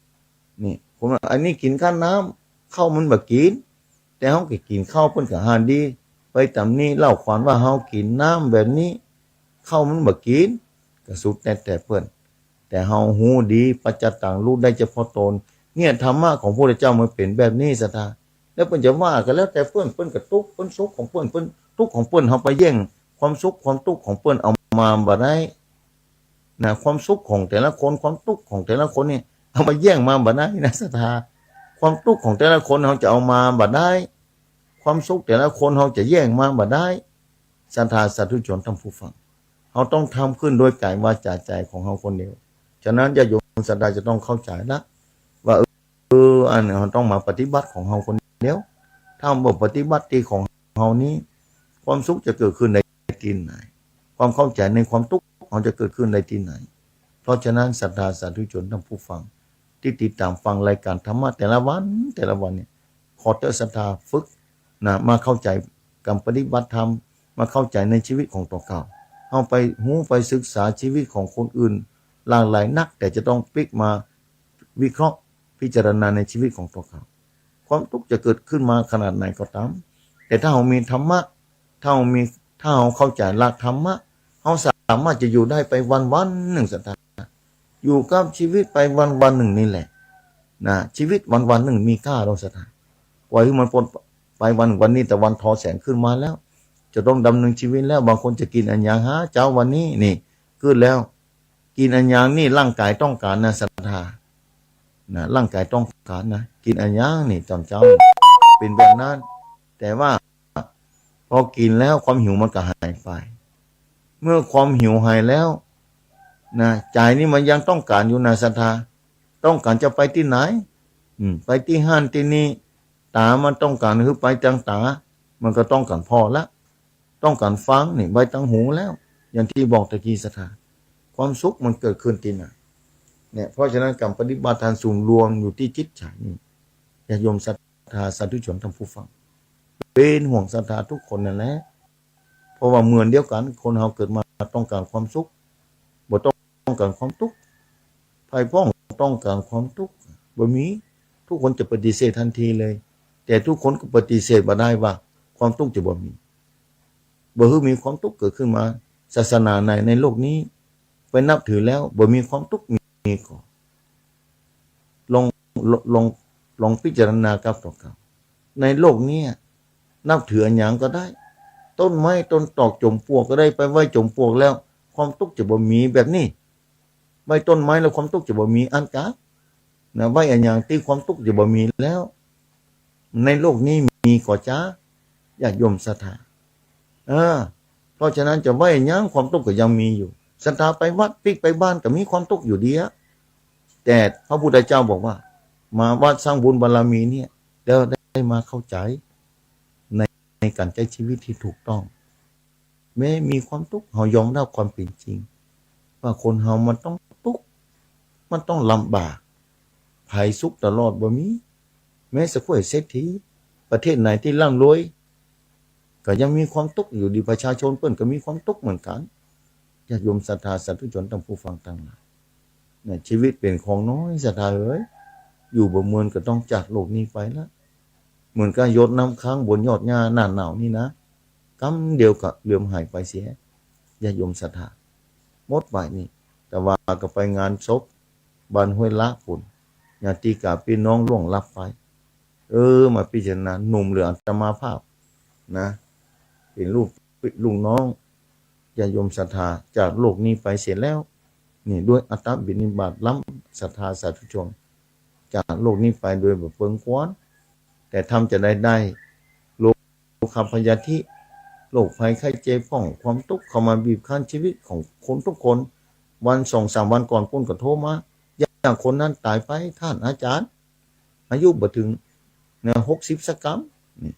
ำ นี่ คนว่า อันนี้กิ๋นกับน้ำ ข้าวมันบ่กิ๋น แต่เฮาก็กิ๋นข้าว เปิ้นก็หาดี ไปต๋ำหนิเล่าขวัญว่าเฮากิ๋นน้ำแบบนี้ ข้าวมันบ่กิ๋น ก็สุดแต๊แต่เปิ้น แต่เฮาฮู้ดี ปัจจตัง ฮู้ได้เฉพาะตน เนี่ย ธรรมะของพระพุทธเจ้ามันเป๋นแบบนี้ศรัทธา แล้วเปิ้นจะว่าก็แล้วแต่เปิ้น เปิ้นก็ตุ๊กข์ เปิ้นสุขของเปิ้น เปิ้นตุ๊กข์ของเปิ้น เฮาไปแย่งความสุขความตุ๊กข์ของเปิ้นเอามาบ่ได้ นะ ความสุขของแต่ละคน ความตุ๊กข์ของแต่ละคนนี่ เอามาแย่งมาบ่ได้นะศรัทธา ความตุ๊กข์ของแต่ละคนเฮาจะเอามาบ่ได้ ความสุขแต่ละคนเฮาจะแย่งมาบ่ได้ ศรัทธาสาธุชนท่านผู้ฟัง เฮาต้องทำขึ้นโดยกายวาจาใจ๋ของเฮาคนเดียว ฉะนั้นญาติโยมศรัทธาจะต้องเข้าใจ๋ละ ว่า เออ เออ อันนี้เฮาต้องมาปฏิบัติของเฮาคนเดียว ถ้าบ่ปฏิบัติตี้ของเฮานี้ ความสุขจะเกิดขึ้นได้ตี้ไหน ความเข้าใจ๋ในความตุ๊กข์เฮาจะเกิดขึ้นได้ตี้ไหน เพราะฉะนั้นศรัทธาสาธุชนท่านผู้ฟัง ตี้ติดต๋ามฟังรายก๋านธรรมะแต่ละวัน แต่ละวันเนี่ย ขอเต๊อะศรัทธาฝึกนะ มาเข้าใจ๋ก๋านปฏิบัติธรรม มาเข้าใจ๋ในชีวิตของตั๋วเก่า เฮาไปฮู้ไปศึกษาชีวิตของคนอื่นหลากหลายนัก แต่จะต้องปิ๊กมา วิเคราะห์พิจารณาในชีวิตของตั๋วเก่า ความตุ๊กข์จะเกิดขึ้นมาขนาดไหนก็ต๋าม แต่ถ้าเฮามีธรรมะ ถ้าเฮามี ถ้าเฮาเข้าใจ๋หลักธรรมะ เฮาสามารถจะอยู่ได้ไปวันๆ นึ่งศรัทธา อยู่กับชีวิตไปวันๆ นึ่งนี่แหละ นะ ชีวิตวันๆ นึ่งมีค่าเนาะศรัทธา ป่อยหื้อมันป๊นไปวัน วันนี้ตะวันทอแสงขึ้นมาแล้ว จะต้องดำเนินชีวิตแล้ว บางคนจะกิ๋นอะหยังหาเจ๊าวันนี้ นี่ กึ๊ดแล้ว กิ๋นอะหยังนี่ร่างก๋ายต้องก๋านนะศรัทธา นะ ร่างก๋ายต้องก๋านนะ กิ๋นอะหยังนี่ต๋อนเจ๊า เป๋นแบบนั้น แต่ว่าพอกิ๋นแล้วความหิวมันก็หายไป เมื่อความหิวหายแล้ว นะ ใจ๋นี่มันยังต้องก๋านอยู่นะศรัทธา ต้องก๋านจะไปตี้ไหน อืม ไปตี้หั้นตี้นี่ ต๋ามันต้องก๋านหื้อไปตางต๋า มันก็ต้องก๋านผ่อละ ต้องก๋านฟังนี่ไปตางหูแล้ว อย่างตี้บอกตะกี้ศรัทธา ความสุขมันเกิดขึ้นตี้ไหน เนี่ย เพราะฉะนั้นก๋านปฏิบัติธรรมศูนย์รวมอยู่ตี้จิตใจ๋นี่ ญาติโยมศรัทธาสาธุชนท่านผู้ฟัง เป๋นห่วงศรัทธาทุกคนนั่นแหละ เพราะว่าเหมือนเดียวกั๋น คนเฮาเกิดมาต้องก๋านความสุข บ่ต้องก๋านความตุ๊กข์ ใผพ่องต้องก๋านความตุ๊กข์ บ่มี ทุกคนจะปฏิเสธทันทีเลย แต่ทุกคนก็ปฏิเสธบ่ได้ว่าความตุ๊กข์จะบ่มี บ่หื้อมีความตุ๊กข์เกิดขึ้นมา ศาสนาไหนในโลกนี้ ไปนับถือแล้วบ่มีความตุ๊กข์มีก่อ ลอง ลอง ลองพิจารณากับตั๋วเก่า ในโลกเนี้ย นับถืออะหยังก็ได้ ต้นไม้ต้นตอกจ๋อมปลวกก็ได้ ไปไหว้จ๋อมปลวกแล้ว ความตุ๊กข์จะบ่มีแบบนี้ ไหว้ต้นไม้แล้วความตุ๊กข์จะบ่มีอันกา นะ ไหว้อะหยังตี้ความตุ๊กข์จะบ่มีแล้ว ในโลกนี้มีก่อจ๊า ญาติโยมศรัทธา เออ เพราะฉะนั้นจะไหว้หยัง ความตุ๊กข์ก็ยังมีอยู่ ศรัทธาไปวัด ปิ๊กไปบ้าน ก็มีความตุ๊กข์อยู่ดีอะ แต่พระพุทธเจ้าบอกว่า มาวัดสร้างบุญบารมีเนี่ย แล้วได้มาเข้าใจ๋ใน ในก๋านใจ๊ชีวิตตี้ถูกต้อง แม้มีความตุ๊กข์ เฮายอมรับความเป๋นจริง ว่าคนเฮามันต้องตุ๊กข์ มันต้องลำบาก ใผสุขตลอดบ่มี แม้สักคนเศรษฐี ประเทศไหนตี้ร่ำรวย ก็ยังมีความตุ๊กข์อยู่ดี ประชาชนเปิ้นก็มีความตุ๊กข์เหมือนกั๋น ญาติโยมศรัทธาสาธุชนท่านผู้ฟังตังหลาย เนี่ย ชีวิตเป๋นของน้อยศรัทธาเอ๋ย อยู่บ่เมินก็ต้องจากโลกนี้ไปละ เหมือนกับหยดน้ำค้างบนยอดหญ้าหน้าหนาวนี่นะ กำเดียวก็เหลือมหายไปเสีย ญาติโยมศรัทธา หมดบ่ายนี่ แต่ว่าก็ไปงานศพบ้านห้วยละปู้น ญาติกาพี่น้องล่วงลับไป เออ มาพิจารณา หนุ่มเหลืออาตมาภาพนะ เป๋นลูก ลูกน้อง ญาติโยมศรัทธาจากโลกนี้ไปเสียแล้ว นี่ด้วยอัตตวินิบาตล้ำศรัทธาสาธุชน จากโลกนี้ไปโดยบ่เปิงควร แต่ทำจะได้ได้ โรคพยาธิ โรคภัยไข้เจ็บพ่อง ความตุ๊กข์เข้ามาบีบคั้นชีวิตของคนทุกคน วันสองสามวันก่อนปู้นก็โทรมา อย่างคนนั้นต๋ายไป ต้านอาจ๋ารย์ อายุบ่เถิงนะ หกสิบสักกำ นี่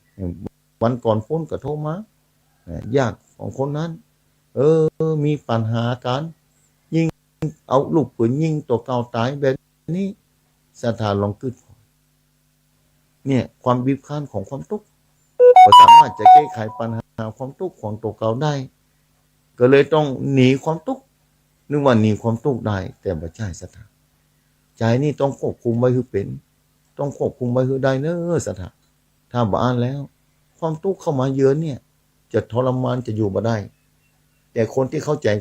วันก่อนปู้นก็โทรมา นะ ญาติของคนนั้น เออ มีปัญหากั๋น ยิง เอาลูกปืนยิงตั๋วเก่าต๋ายแบบนี้ ศรัทธาลองกึ๊ด เนี่ย ความบีบคั้นของความตุ๊กข์ บ่สามารถจะแก้ไขปัญหาความตุ๊กข์ของตั๋วเก่าได้ ก็เลยต้องหนีความตุ๊กข์ นึกว่าหนีความตุ๊กข์ได้ แต่บ่ใจ้ศรัทธา ใจ๋นี่ต้องควบคุมไว้หื้อเป๋น ต้องควบคุมไว้หื้อได้เน้อศรัทธา ถ้าบ่อั้นแล้ว ความตุ๊กข์เข้ามาเยือนเนี่ย จะทรมาน จะอยู่บ่ได้ แต่คนตี้เข้าใจ๋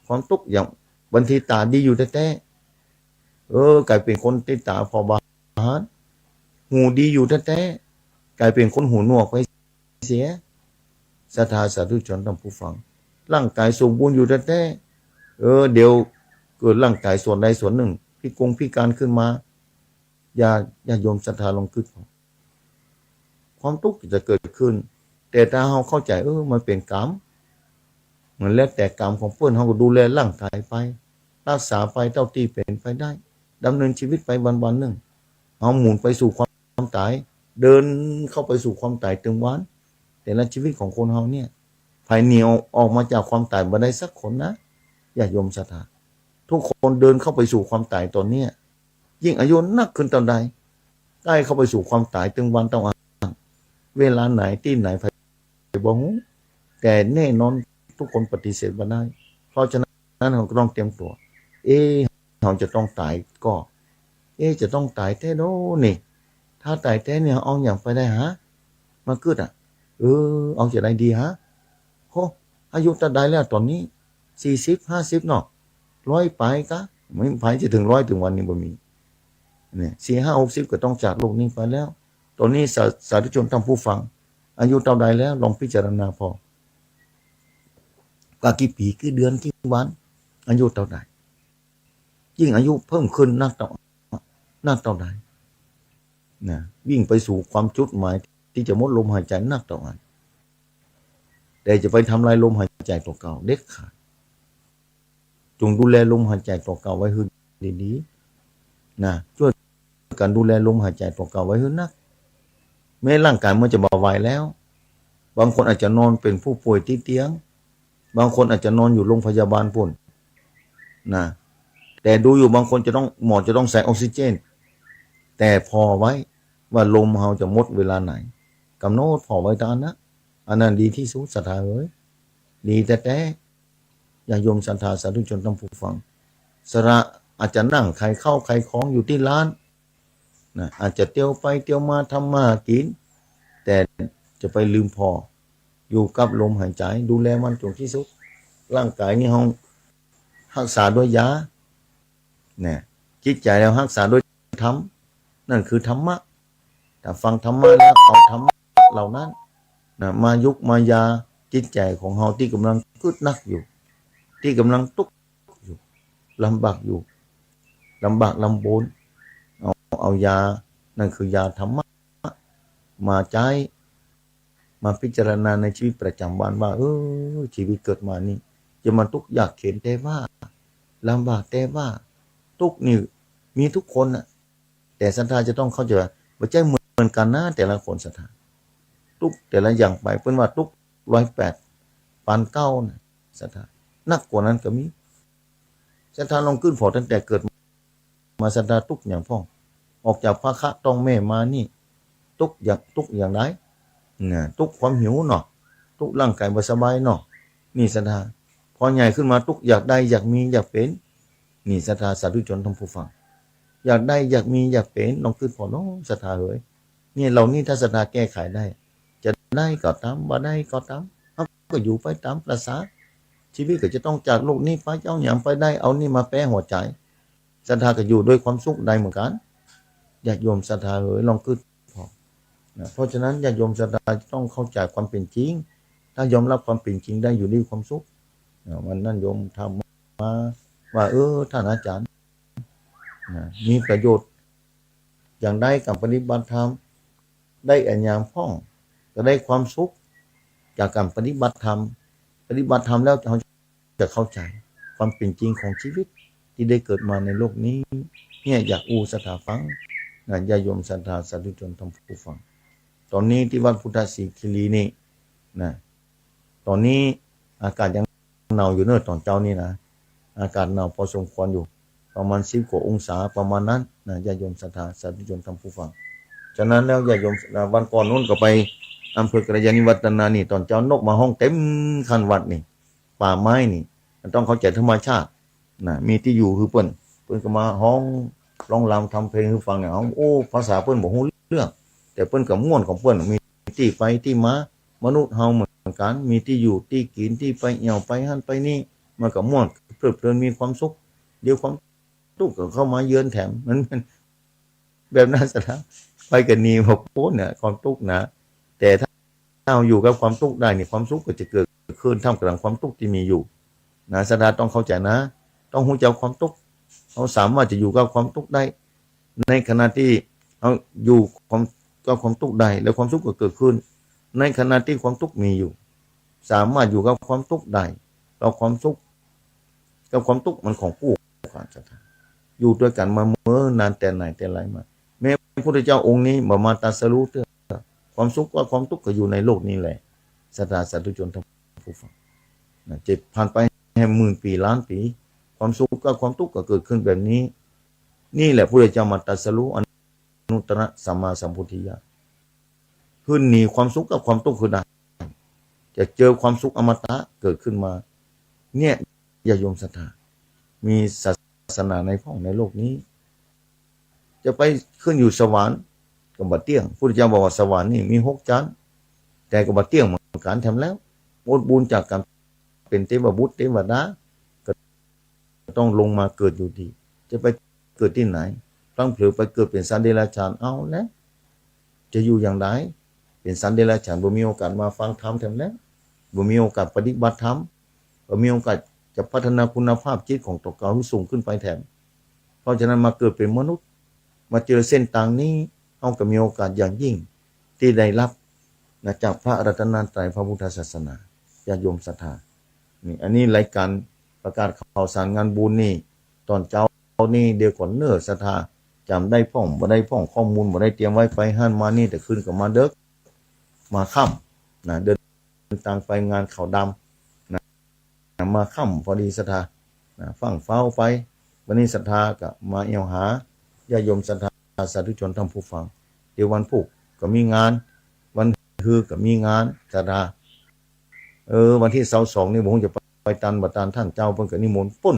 ความตุ๊กข์ อย่างบางทีต๋าดีอยู่แต๊ๆ เออ ก๋ายเป๋นคนตี้ต๋าผ่อบาหาญ หูดีอยู่แต๊ๆ ก๋ายเป๋นคนหูหนวกไปเสีย ศรัทธาสาธุชนท่านผู้ฟัง ร่างก๋ายสมบูรณ์อยู่แต๊ๆ เออ เดี๋ยวเกิดร่างก๋ายส่วนใดส่วนนึ่ง พิกงพิการขึ้นมา ญาติ ญาติโยมศรัทธาลองกึ๊ด ความตุ๊กข์จะเกิดขึ้น แต่ถ้าเฮาเข้าใจ๋ เออ มันเป๋นกรรม มันแล้วแต่กรรมของเปิ้น เฮาก็ดูแลร่างก๋ายไป รักษาไปเต้าตี้เป๋นไปได้ ดำเนินชีวิตไปวันๆ นึ่ง เฮาหมุนไปสู่ความต๋าย เดินเข้าไปสู่ความต๋ายตึงวัน แต่ละชีวิตของคนเฮาเนี่ย ใผหนีออก ออกมาจากความต๋ายบ่ได้สักคนนะ ญาติโยมศรัทธา ทุกคนเดินเข้าไปสู่ความต๋ายต๋อนเนี้ย ยิ่งอายุนักขึ้นเต้าใด ใก้เข้าไปสู่ความต๋ายตึงวันเต้าอั้น เวลาไหนตี้ไหนใผบ่ฮู้ แต่แน่นอนทุกคนปฏิเสธบ่ได้ เพราะฉะนั้นเฮาก็ต้องเตรียมตั๋ว เอ๊ะ เฮาจะต้องต๋ายก่อ เอ๊ะ จะต้องต๋ายแต๊โดนี่ ถ้าต๋ายแต๊เนี่ย เอาหยังไปได้หา มากึ๊ดอะ เออ เอาจะใดดีหา โห อายุเต้าใดแล้วต๋อนนี้ สี่สิบ ห้าสิบเนาะ ร้อยป๋ายกะ ไม่ ใผจะเถิงร้อยเถิงวันนี้บ่มี เนี่ย สี่ห้าหกสิบก็ต้องจากโลกนี้ไปแล้ว ต๋อนนี้สา สาธุชนท่านผู้ฟัง อายุเต้าใดแล้ว ลองพิจารณาผ่อ กะกี่ปี๋ กี่เดือน กี่วัน อายุเต้าใด ยิ่งอายุเพิ่มขึ้นนักเต้า นักเต้าใด นะ ยิ่งไปสู่ความจุดหมายตี้จะหมดลมหายใจ๋นักเต้าอั้น แต่จะไปทำลายลมหายใจ๋ตั๋วเก่าเด็ดขาด จงดูแลลมหายใจ๋ตั๋วเก่าไว้หื้อดีๆ นะ จ้วยกั๋นดูแลลมหายใจ๋ตั๋วเก่าไว้หื้อนัก แม้ร่างก๋ายมันจะบ่ไหวแล้ว บางคนอาจจะนอนเป๋นผู้ป่วยติดเตียง บางคนอาจจะนอนอยู่โรงพยาบาลปู้นนะ แต่ดูอยู่บางคนจะต้อง หมอจะต้องใส่ออกซิเจน แต่ผ่อไว้ว่าลมเฮาจะหมดเวลาไหน กำหนดผ่อไว้ต๋ามอั้นนะ อันนั้นดีตี้สุด ศรัทธาเอ๋ย ดีแต๊ๆ ญาติโยมศรัทธาสาธุชนท่านผู้ฟัง สละ อาจจะนั่งขายข้าวขายของอยู่ตี้ร้าน นะ อาจจะเตียวไปเตียวมาทำมาหากิ๋น แต่จะไปลืมผ่อ อยู่กับลมหายใจ๋ ดูแลมันจงตี้สุด ร่างก๋ายนี่เฮาฮักษาด้วยยา เนี่ย จิตใจ๋เฮาฮักษาด้วยธรรม นั่นคือธรรมะ ถ้าฟังธรรมะแล้วเอาธรรมะเหล่านั้น นะ มายุกมายาจิตใจ๋ของเฮาตี้ก่ำลังกึ๊ดนักอยู่ ตี้ก่ำลังตุ๊กข์อยู่ ลำบากอยู่ ลำบากลำบน เอา เอายา นั่นคือยาธรรมะ มาใจ๊ มาพิจารณาในชีวิตประจำวันว่า เออ ชีวิตเกิดมานี่ จะมาตุ๊กข์ยากเข็ญแต๊ว่า ลำบากแต๊ว่า ตุ๊กข์นี่มีทุกคนน่ะ แต่ศรัทธาจะต้องเข้าใจ๋ว่า บ่ใจ้เหมือนกั๋นนะ แต่ละคนศรัทธา ตุ๊กข์แต่ละอย่างไป เปิ้นว่าตุ๊กข์ร้อยแปด ปานเก๊าน่ะ ศรัทธา หนักกว่านั้นก็มี ศรัทธาลองกึ๊ดผ่อตั้งแต่เกิดมา ศรัทธาตุ๊กข์หยังพ่อง ออกจากพาคะต๊องแม่มานี่ ตุ๊กข์อย่าง ตุ๊กข์อย่างใด น่ะ ตุ๊กข์ความหิวเนาะ ตุ๊กข์ร่างก๋ายบ่สบายเนาะ นี่ศรัทธา พอใหญ่ขึ้นมาตุ๊กข์อยากได้ อยากมี อยากเป๋น นี่ศรัทธาสาธุชนท่านผู้ฟัง อยากได้ อยากมี อยากเป๋น ลองกึ๊ดผ่อเนาะ ศรัทธาเหย เนี่ย เหล่านี้ถ้าศรัทธาแก้ไขได้ จะได้ก็ต๋าม บ่ได้ก็ต๋าม เฮาก็อยู่ไปต๋ามประสา ชีวิตก็จะต้องจากโลกนี้ไป จะเอาหยังไปได้ เอานี่มาแปะหัวใจ๋ ศรัทธาก็อยู่ด้วยความสุขได้เหมือนกั๋น ญาติโยมศรัทธาเหย ลองกึ๊ดผ่อนะ เพราะฉะนั้นญาติโยมศรัทธาจะต้องเข้าใจ๋ความเป๋นจริง ถ้ายอมรับความเป๋นจริงได้ อยู่ด้วยความสุขนะ วันนั้นโยมถามมาว่า เออ ต้านอาจ๋ารย์นะ มีประโยชน์อย่างใดก๋านปฏิบัติธรรม ได้อะหยังพ่อง ก็ได้ความสุขจากก๋านปฏิบัติธรรม ปฏิบัติธรรมแล้วเฮาจะเข้าใจ๋ความเป๋นจริงของชีวิตตี้ได้เกิดมาในโลกนี้ เนี่ย อยากอู้ศรัทธาฟังนะ ญาติโยมศรัทธาสาธุชนท่านผู้ฟัง ต๋อนนี้ตี้วัดพุทธสิขิลีนี่นะ ต๋อนนี้อากาศยังหนาวอยู่เนาะ ต๋อนเจ๊านี่นะ อากาศหนาวพอสมควรอยู่ ประมาณสิบกว่าองศาประมาณนั้นนะ ญาติโยมศรัทธาสาธุชนท่านผู้ฟัง ฉะนั้นแล้วญาติโยม วันก่อนนู้นก็ไปอำเภอกัลยาณิวัฒนานี่ ต๋อนเจ๊านกมาฮ้องเต็มคันวัดนี่ ป่าไม้นี่ มันต้องเข้าใจ๋ธรรมชาตินะ มีตี้อยู่หื้อเปิ้น เปิ้นก็มาฮ้อง ร้องรำทำเพลงหื้อฟังเนี่ย โอ้ ภาษาเปิ้นบ่ฮู้เรื่อง แต่เปิ้นก็ม่วนของเปิ้น มีตี้ไปตี้มา มนุษย์เฮาเหมือนกั๋น มีตี้อยู่ตี้กิ๋น ตี้ไปแอ่วไปหั้นไปนี่ มันก็ม่วน เพลิดเพลิน มีความสุข เดี๋ยวความ ทุกข์ก็เข้ามาเยือนแถม มัน มันแบบนั้นซะนะ ไปก็หนีบ่ป๊นเนี่ย ความทุกข์นะ แต่ถ้าเฮาอยู่กับความทุกข์ได้นี่ ความสุขก็จะเกิดขึ้นท่ามกลางความทุกข์ตี้มีอยู่นะ ศรัทธาต้องเข้าใจ๋นะ ต้องฮู้จักความทุกข์ เฮาสามารถจะอยู่กับความทุกข์ได้ ในขณะตี้เฮาอยู่ความ กับความทุกข์ได้ แล้วความสุขก็เกิดขึ้น ในขณะตี้ความทุกข์มีอยู่ สามารถอยู่กับความทุกข์ได้ เพราะความสุขกับความทุกข์มันของคู่กั๋น ศรัทธา อยู่ตวยกั๋นมาเมินนานแต่ไหนแต่ไรมา แม้พระพุทธเจ้าองค์นี้บ่มาตรัสรู้เตื้อ ความสุขกับความทุกข์ก็อยู่ในโลกนี้แหละ ศรัทธาสาธุชนท่านผู้ฟังนะ จะผ่านไปแหมหมื่นปี๋ล้านปี๋ ความสุขกับความทุกข์ก็เกิดขึ้นแบบนี้ นี่แหละพระพุทธเจ้ามาตรัสรู้อนุตตรสัมมาสัมโพธิญาณ หื้อหนีความสุขกับความทุกข์หื้อได้ จะเจอความสุขอมตะเกิดขึ้นมา เนี่ย ญาติโยมศรัทธา มีศาสนาใดพ่องในโลกนี้ จะไปขึ้นอยู่สวรรค์ก็บ่เตี้ยง พุทธเจ้าบอกว่าสวรรค์นี่มีหกจั๊น แต่ก็บ่เตี้ยงเหมือนกั๋นแถมแล้ว อดบุญจากก๋านเป๋นเตวบุตรเตวดา ก็ต้องลงมาเกิดอยู่ดี จะไปเกิดตี้ไหน พลั้งเผลอไปเกิดเป๋นสัตว์เดรัจฉาน เอาแล้ว จะอยู่อย่างใด เป๋นสัตว์เดรัจฉาน บ่มีโอกาสมาฟังธรรมแถมแล้ว บ่มีโอกาสปฏิบัติธรรม บ่มีโอกาสจะพัฒนาคุณภาพจิตของตั๋วเก่าหื้อสูงขึ้นไปแถม เพราะฉะนั้นมาเกิดเป๋นมนุษย์ มาเจอเส้นตางนี้ เฮาก็มีโอกาสอย่างยิ่งตี้ได้ฮับนะ จากพระรัตนตรัยพระพุทธศาสนา ญาติโยมศรัทธา นี่ อันนี้รายก๋านประกาศข่าวสารงานบุญนี่ ต๋อนเจ๊านี่เดี๋ยวก่อนเน้อศรัทธา จ๋ำได้พ่องบ่ได้พ่อง ข้อมูลบ่ได้เตรียมไว้ ไปหั้นมานี่แต่คืนก็มาเดิ็ก มาค่ำนะ เดินตางไปงานขาวดำนะ มาค่ำพอดีศรัทธานะ ฟั่งฟ้าวไป วันนี้ศรัทธาก็มาแอ่วหาญาติโยมศรัทธาสาธุชนท่านผู้ฟัง เดี๋ยววันพูกก็มีงาน วันฮือก็มีงานศรัทธา เออ วันตี้ซาวสองนี่บ่ฮู้จะไปตันบ่ตัน ต้านเจ้าเปิ้นก็นิมนต์ปู๊น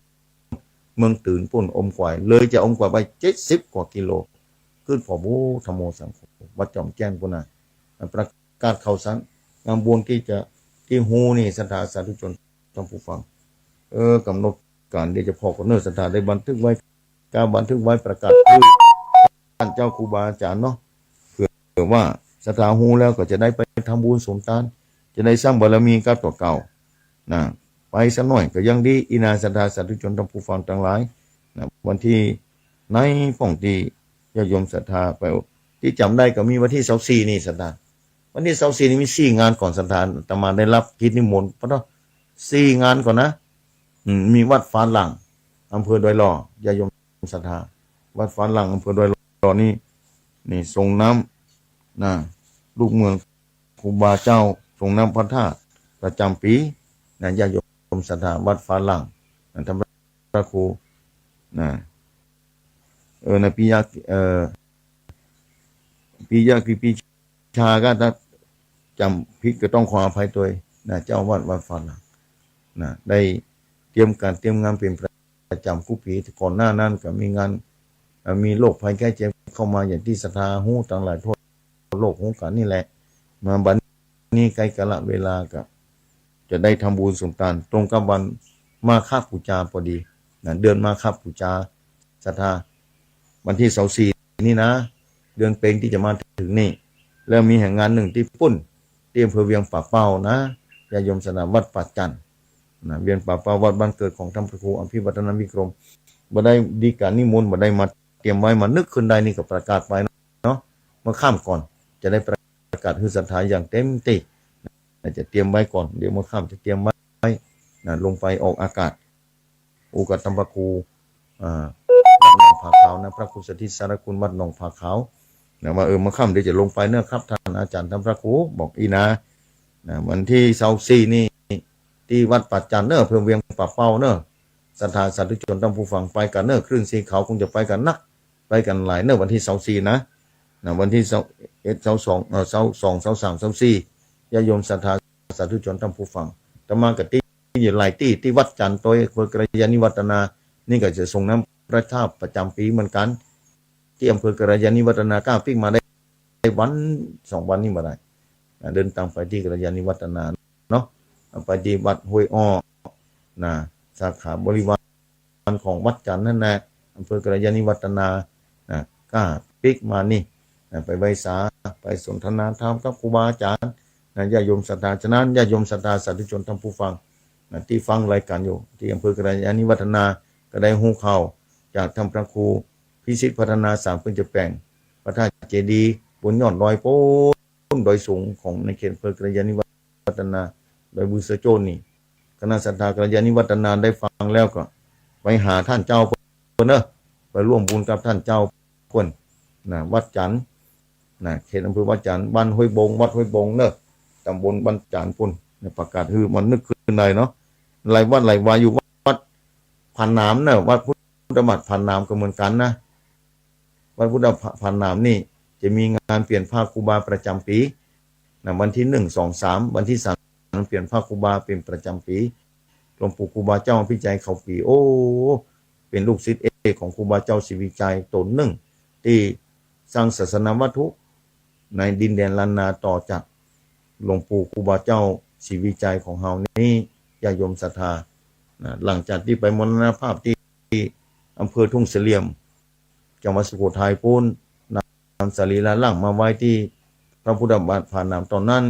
เมืองตื่นปู๊น อมก๋วย เลยจากอมก๋วยไปเจ็ดสิบกว่ากิโล กึ๊ดผ่อ โอ้ ธัมโมสังโฆ วัดจ่อมแจ้งปู๊นนะ ประกาศข่าวสารงานบุญตี้จะ ตี้ฮู้นี่ศรัทธาสาธุชนท่านผู้ฟัง เออ กำหนดก๋านเดี๋ยวจะผ่อก่อนเน้อศรัทธา ได้บันทึกไว้ ก็บันทึกไว้ประกาศคือต้านเจ้าครูบาอาจ๋ารย์เนาะ เผื่อว่าศรัทธาฮู้แล้วก็จะได้ไปทำบุญสมตาน จะได้สร้างบารมีกับตั๋วเก่านะ ไปสักหน่อยก็ยังดี อีนาศรัทธาสาธุชนท่านผู้ฟังตังหลายนะ วันตี้ในพ่องตี้ญาติโยมศรัทธาไป ตี้จ๋ำได้ก็มีวันตี้ซาวสี่นี่ศรัทธา วันตี้ซาวสี่นี่มีสี่งานก่อนศรัทธา อาตมาได้ฮับกิจนิมนต์ปะเนาะ สี่งานก่อนนะ อืม มีวัดฟ้าหลั่ง อำเภอดอยหล่อ ญาติโยมศรัทธา วัดฟ้าหลั่ง อำเภอดอยหล่อนี่ นี่ส่งน้ำนะ ลูกเมืองครูบาเจ้า ส่งน้ำพระธาตุประจ๋ำปี๋นะ ญาติโยมศรัทธา วัดฟ้าหลั่งนะ ท่านพระครูนะ เออ นะ ปิยะ เออ ปิยะกิติปิชา ก็ถ้าจ๋ำผิดก็ต้องขออภัยตวยนะ เจ้าอาวาสวัดฟ้าหลั่งนะ ได้เตรียมก๋านเตรียมงานเป๋นประจ๋ำกู้ปี๋ ก่อนหน้านั้นก็มีงาน เอ่อ มีโรคภัยไข้เจ็บเข้ามาอย่างตี้ศรัทธาฮู้ตังหลายทั่วโลกฮู้กั๋นนี่แหละ มาบัดนี้ใก้กาละเวลาก็จะได้ทำบุญสุนตานตรงกับวันมาฆบูชาปอดีนะ เดือนมาฆบูชา ศรัทธา วันตี้ซาวสี่นี่นะ เดือนเพ็ญตี้จะมาเถิงนี่ แล้วมีแหมงานนึ่งตี้ปู๊น ตี้อำเภอเวียงป่าเป้านะ ญาติโยมศรัทธา วัดป่าจันทน์นะ เวียงป่าเป้า วัดบ้านเกิดของท่านพระครูอภิวัฒนวิกรม บ่ได้ดีก๋านนิมนต์ บ่ได้มาเตรียมไว้ มานึกขึ้นได้นี่ก็ประกาศไปเนาะ เมื่อค่ำก่อนจะได้ประกาศหื้อศรัทธาอย่างเต็มตี้ จะเตรียมไว้ก่อน เดี๋ยวเมื่อค่ำจะเตรียมไว้นะ ลงไปออกอากาศ อู้กับท่านพระครู อ่า วัดหนองผาขาวนะ พระครูสถิตสารคุณวัดหนองผาขาวนะ ว่า เออ เมื่อค่ำเดี๋ยวจะลงไปเนอะครับ ท่านอาจ๋ารย์ ท่านพระครูบอกอี้นะ นะ วันตี้ซาวสี่นี่ ตี้วัดป่าจันทน์เนอะ อำเภอเวียงป่าเป้าเนอะ ศรัทธาสาธุชนท่านผู้ฟังไปกั๋นเนอะ คลื่นสีขาวคงจะไปกั๋นนัก ไปกั๋นหลายเนอะ วันตี้ซาวสี่นะ นะ วันตี้ซาวเอ็ด ซาวสอง เอ่อ ซาวสอง ซาวสาม ซาวสี่ ญาติโยมศรัทธาสาธุชนท่านผู้ฟัง อาตมาก็ตี้ ตี้หลายตี้ ตี้วัดจันทน์ตวย อำเภอกัลยาณิวัฒนา นี่ก็จะส่งน้ำพระธาตุประจ๋ำปี๋เหมือนกั๋น ตี้อำเภอกัลยาณิวัฒนา ก้าปิ๊กมาได้วันสองวันนี่บ่ได้นะ เดินตางไปตี้กัลยาณิวัฒนาเนาะ ไปตี้วัดห้วยอ้อนะ สาขาบริวาร ของวัดจันทน์นั่นแหละ อำเภอกัลยาณิวัฒนานะ ก้าปิ๊กมานี่นะ ไปไหว้สา ไปสนทนาธรรมกับครูบาอาจ๋ารย์นะ ญาติโยมศรัทธา ฉะนั้นญาติโยมศรัทธาสาธุชนท่านผู้ฟังนะ ตี้ฟังรายก๋านอยู่ ตี้อำเภอกัลยาณิวัฒนา ก็ได้ฮู้ข่าวจากท่านพระครูพิสิทธิ์พัฒนา สามเปิ้นจะแป๋งพระธาตุเจดีย์บนยอดดอยปู๊น ดอยสูงของในเขตอำเภอกัลยาณิวัฒนา ดอยบือเสือโจ้นนี่ คณะศรัทธากัลยาณิวัฒนาได้ฟังแล้วก็ไปหาท่านเจ้าเปิ้นเนอะ ไปร่วมบุญกับท่านเจ้าเปิ้นนะ วัดจันทน์นะ เขตอำเภอวัดจันทน์ บ้านห้วยบง วัดห้วยบงเนอะ ตำบลบ้านจันทน์ปู๊นนะ ประกาศหื้อมันนึกขึ้นได้เนาะ หลายวัดหลายวาอยู่ วัดผาหนามเนอะ วัดพุทธบาทผาหนามก็เหมือนกั๋นนะ วัดพุทธบาทผาหนามนี่จะมีงานเปลี่ยนผ้าครูบาประจ๋ำปี๋นะ วันตี้หนึ่ง สอง สาม วันตี้สามเปลี่ยนผ้าครูบาเป๋นประจ๋ำปี๋ หลวงปู่ครูบาเจ้าอภิชัยเขาปี๋ โอ้ เป๋นลูกศิษย์เอกของครูบาเจ้าศรีวิชัยต๋นนึ่ง ตี้สร้างศาสนวัตถุในดินแดนล้านนาต่อจากหลวงปู่ครูบาเจ้าศรีวิชัยของเฮานี่ ญาติโยมศรัทธานะ หลังจากตี้ไปมรณภาพตี้อำเภอทุ่งเสลี่ยม จังหวัดสุโขทัยปู๊น นำสรีระร่างมาไว้ตี้พระพุทธบาทผาหนาม ต๋อนนั้น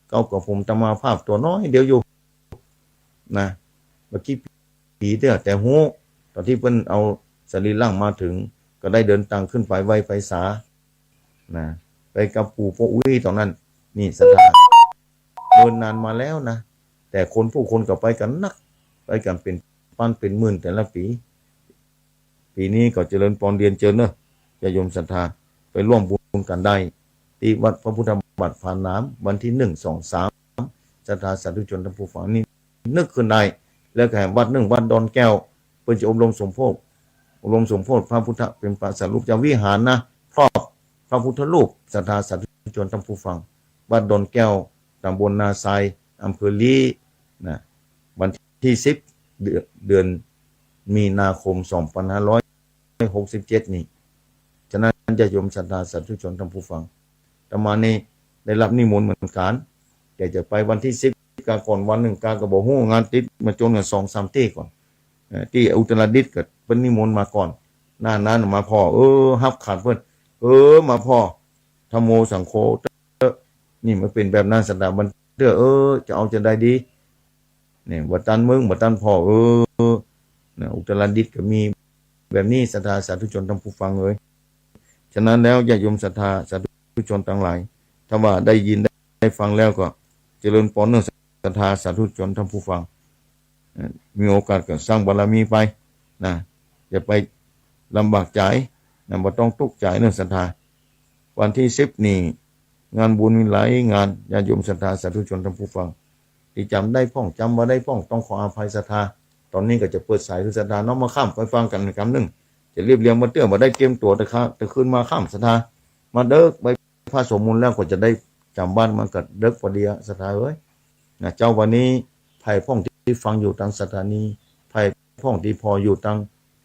เก๊ากับผมอาตมาภาพตั๋วน้อยเดียวอยู่นะ บ่ากี่ปี๋เตื้อ แต่ฮู้ต๋อนตี้เปิ้นเอาสรีระร่างมาเถิง ก็ได้เดินตางขึ้นไปไหว้ไปสานะ ไปกับปู่ป้ออุ๊ยต๋อนนั้น นี่ศรัทธา เนิ่นนานมาแล้วนะ แต่คนผู้คนก็ไปกั๋นนัก ไปกั๋นเป๋นปันเป๋นหมื่นแต่ละปี๋ ปี๋นี้ก็เจริญปอนเรียนเจิญเนอะ ญาติโยมศรัทธา ไปร่วมบุญกั๋นได้ ตี้วัดพระพุทธบาทผาหนาม วันตี้หนึ่ง สอง สาม ศรัทธาสาธุชนท่านผู้ฟังนี่นึกขึ้นได้ แล้วก็แหมวัดนึ่ง วัดดอนแก้ว เปิ้นจะอบรมสมโภช อบรมสมโภชพระพุทธ เป๋นปางสารูป จะวิหารนะ ครอบพระพุทธรูป ศรัทธาสาธุชนท่านผู้ฟัง วัดดอนแก้ว ตำบลนาทราย อำเภอลี้นะ วันตี้สิบ เดือน เดือนมีนาคม สองพันห้าร้อยหกสิบเจ็ดนี่ ฉะนั้นญาติโยมศรัทธาสาธุชนท่านผู้ฟัง อาตมานี่ได้ฮับนิมนต์เหมือนกั๋น แต่จะไปวันตี้สิบกาก่อนวันนึ่งกาก็บ่ฮู้ งานติดมาจ๋นกั๋นสองสามตี้ก่อน เอ่อ ตี้อุตรดิตถ์ก็เปิ้นนิมนต์มาก่อน หน้านั้นมาผ่อ เออ ฮับขันเปิ้น เออ มาผ่อ ธัมโมสังโฆ นี่มันเป๋นแบบนั้น สถาบันเตื้อ เออ จะเอาจะใดดี เนี่ย บ่ตันเมิง บ่ตันผ่อ เออ นะ อุตรดิตถ์ก็มีแบบนี้ ศรัทธาสาธุชนท่านผู้ฟังเอ๋ย ฉะนั้นแล้วญาติโยมศรัทธาสาธุชนตังหลาย ถ้าว่าได้ยินได้ฟังแล้วก็เจริญปอนเนอะ ศรัทธาสาธุชนท่านผู้ฟัง เอ่อ มีโอกาสก็สร้างบารมีไปนะ อย่าไปลำบากใจ๋นะ บ่ต้องตุ๊กข์ใจ๋เนอะศรัทธา วันตี้สิบนี่ งานบุญมีหลายงาน ญาติโยมศรัทธาสาธุชนท่านผู้ฟัง ตี้จ๋ำได้พ่องจ๋ำบ่ได้พ่องต้องขออภัยศรัทธา ต๋อนนี้ก็จะเปิดสายหื้อศรัทธาน้อมมาค่ำไปฟังกั๋นกำนึ่ง จะเรียบเรียงบ่าเตื้อ บ่ได้เตรียมตั๋วแต่คะ แต่คืนมาค่ำศรัทธา มาเดิ็กไป พระสวดมนต์แล้วก็จะได้จ๋ำวัตร มันก็เดิ็กปอดีอะศรัทธาเอ๋ย นะเจ้า วันนี้ใผพ่องตี้ฟังอยู่ตางสถานี ใผพ่องตี้ผ่ออยู่ตาง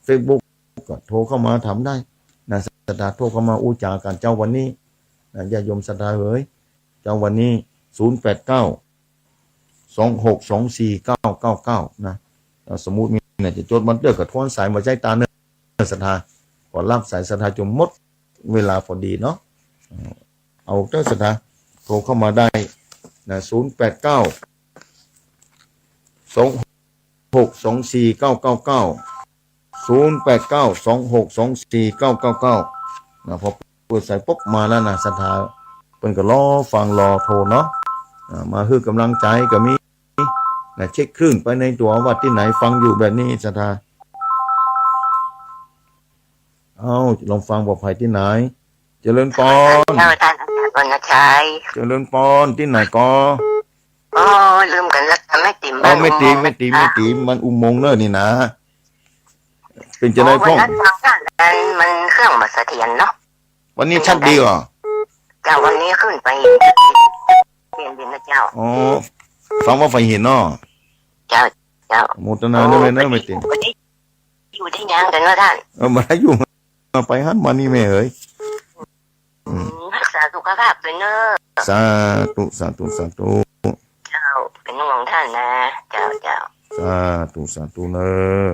เฟซบุ๊ก ก็โทรเข้ามาถามได้นะศรัทธา โทรเข้ามาอู้จ๋ากั๋นเจ้าวันนี้นะญาติโยมศรัทธาเอ๋ย เจ้าวันนี้ ศูนย์แปดเก้า สองหกสองสี่เก้าเก้าเก้า นะ เอ่อ สมมุติมีน่ะจะจดบ่าเตื้อก็ทวนสายมาใจ๊ตาเนอะศรัทธา ก็ฮับสายศรัทธาจ๋นหมดเวลาปอดีเนาะ เอ่อ เอาเตื้อศรัทธา โทรเข้ามาได้นะ ศูนย์แปดเก้า สองหกสองสี่เก้าเก้าเก้า ศูนย์แปดเก้า สองหกสองสี่เก้าเก้าเก้า นะ พอเปิดสายปุ๊บมาแล้วนะศรัทธา เปิ้นก็รอฟังรอโทรเนาะ อ่า มาหื้อกำลังใจ๋ก็มีนะ เช็คคลื่นไปในตั๋วว่าตี้ไหนฟังอยู่แบบนี้ศรัทธา เอ้า ลองฟังว่าใผตี้ไหน เจริญปอน เจ้า ต้านอาจ๋ารย์วรรณชัย เจริญปอน ตี้ไหนก่อ โอ้ ลืมกั๋นแล้ว แม่ติ๋ม อ๋อ บ้านอุโมงค์ แม่ติ๋ม แม่ติ๋ม บ้านอุโมงค์เน่อนี่นะ เป๋นจะไดพ่อง โอ้ วันนั้นฟังต้าน มันเครื่องบ่เสถียรเนาะ วันนี้ชัดดีก่อ เจ้า วันนี้ขึ้นไปเปลี่ยนดินนะเจ้า อ๋อ ฟังว่าใฝ่หินเนาะ เจ้า เจ้า โมทนาเน่อแม่เน่อ แม่ติ๋ม วันนี้อยู่ได้ยังกั๋นวะต้าน เออ มาอยู่ ไปหั้นมานี่แม่เอ๋ย อืม อืม รักษาสุขภาพตวยเน่อ สาธุ สาธุ สาธุ เจ้า เป๋นห่วงต้านนะ เจ้า เจ้า สาธุ สาธุเน่อ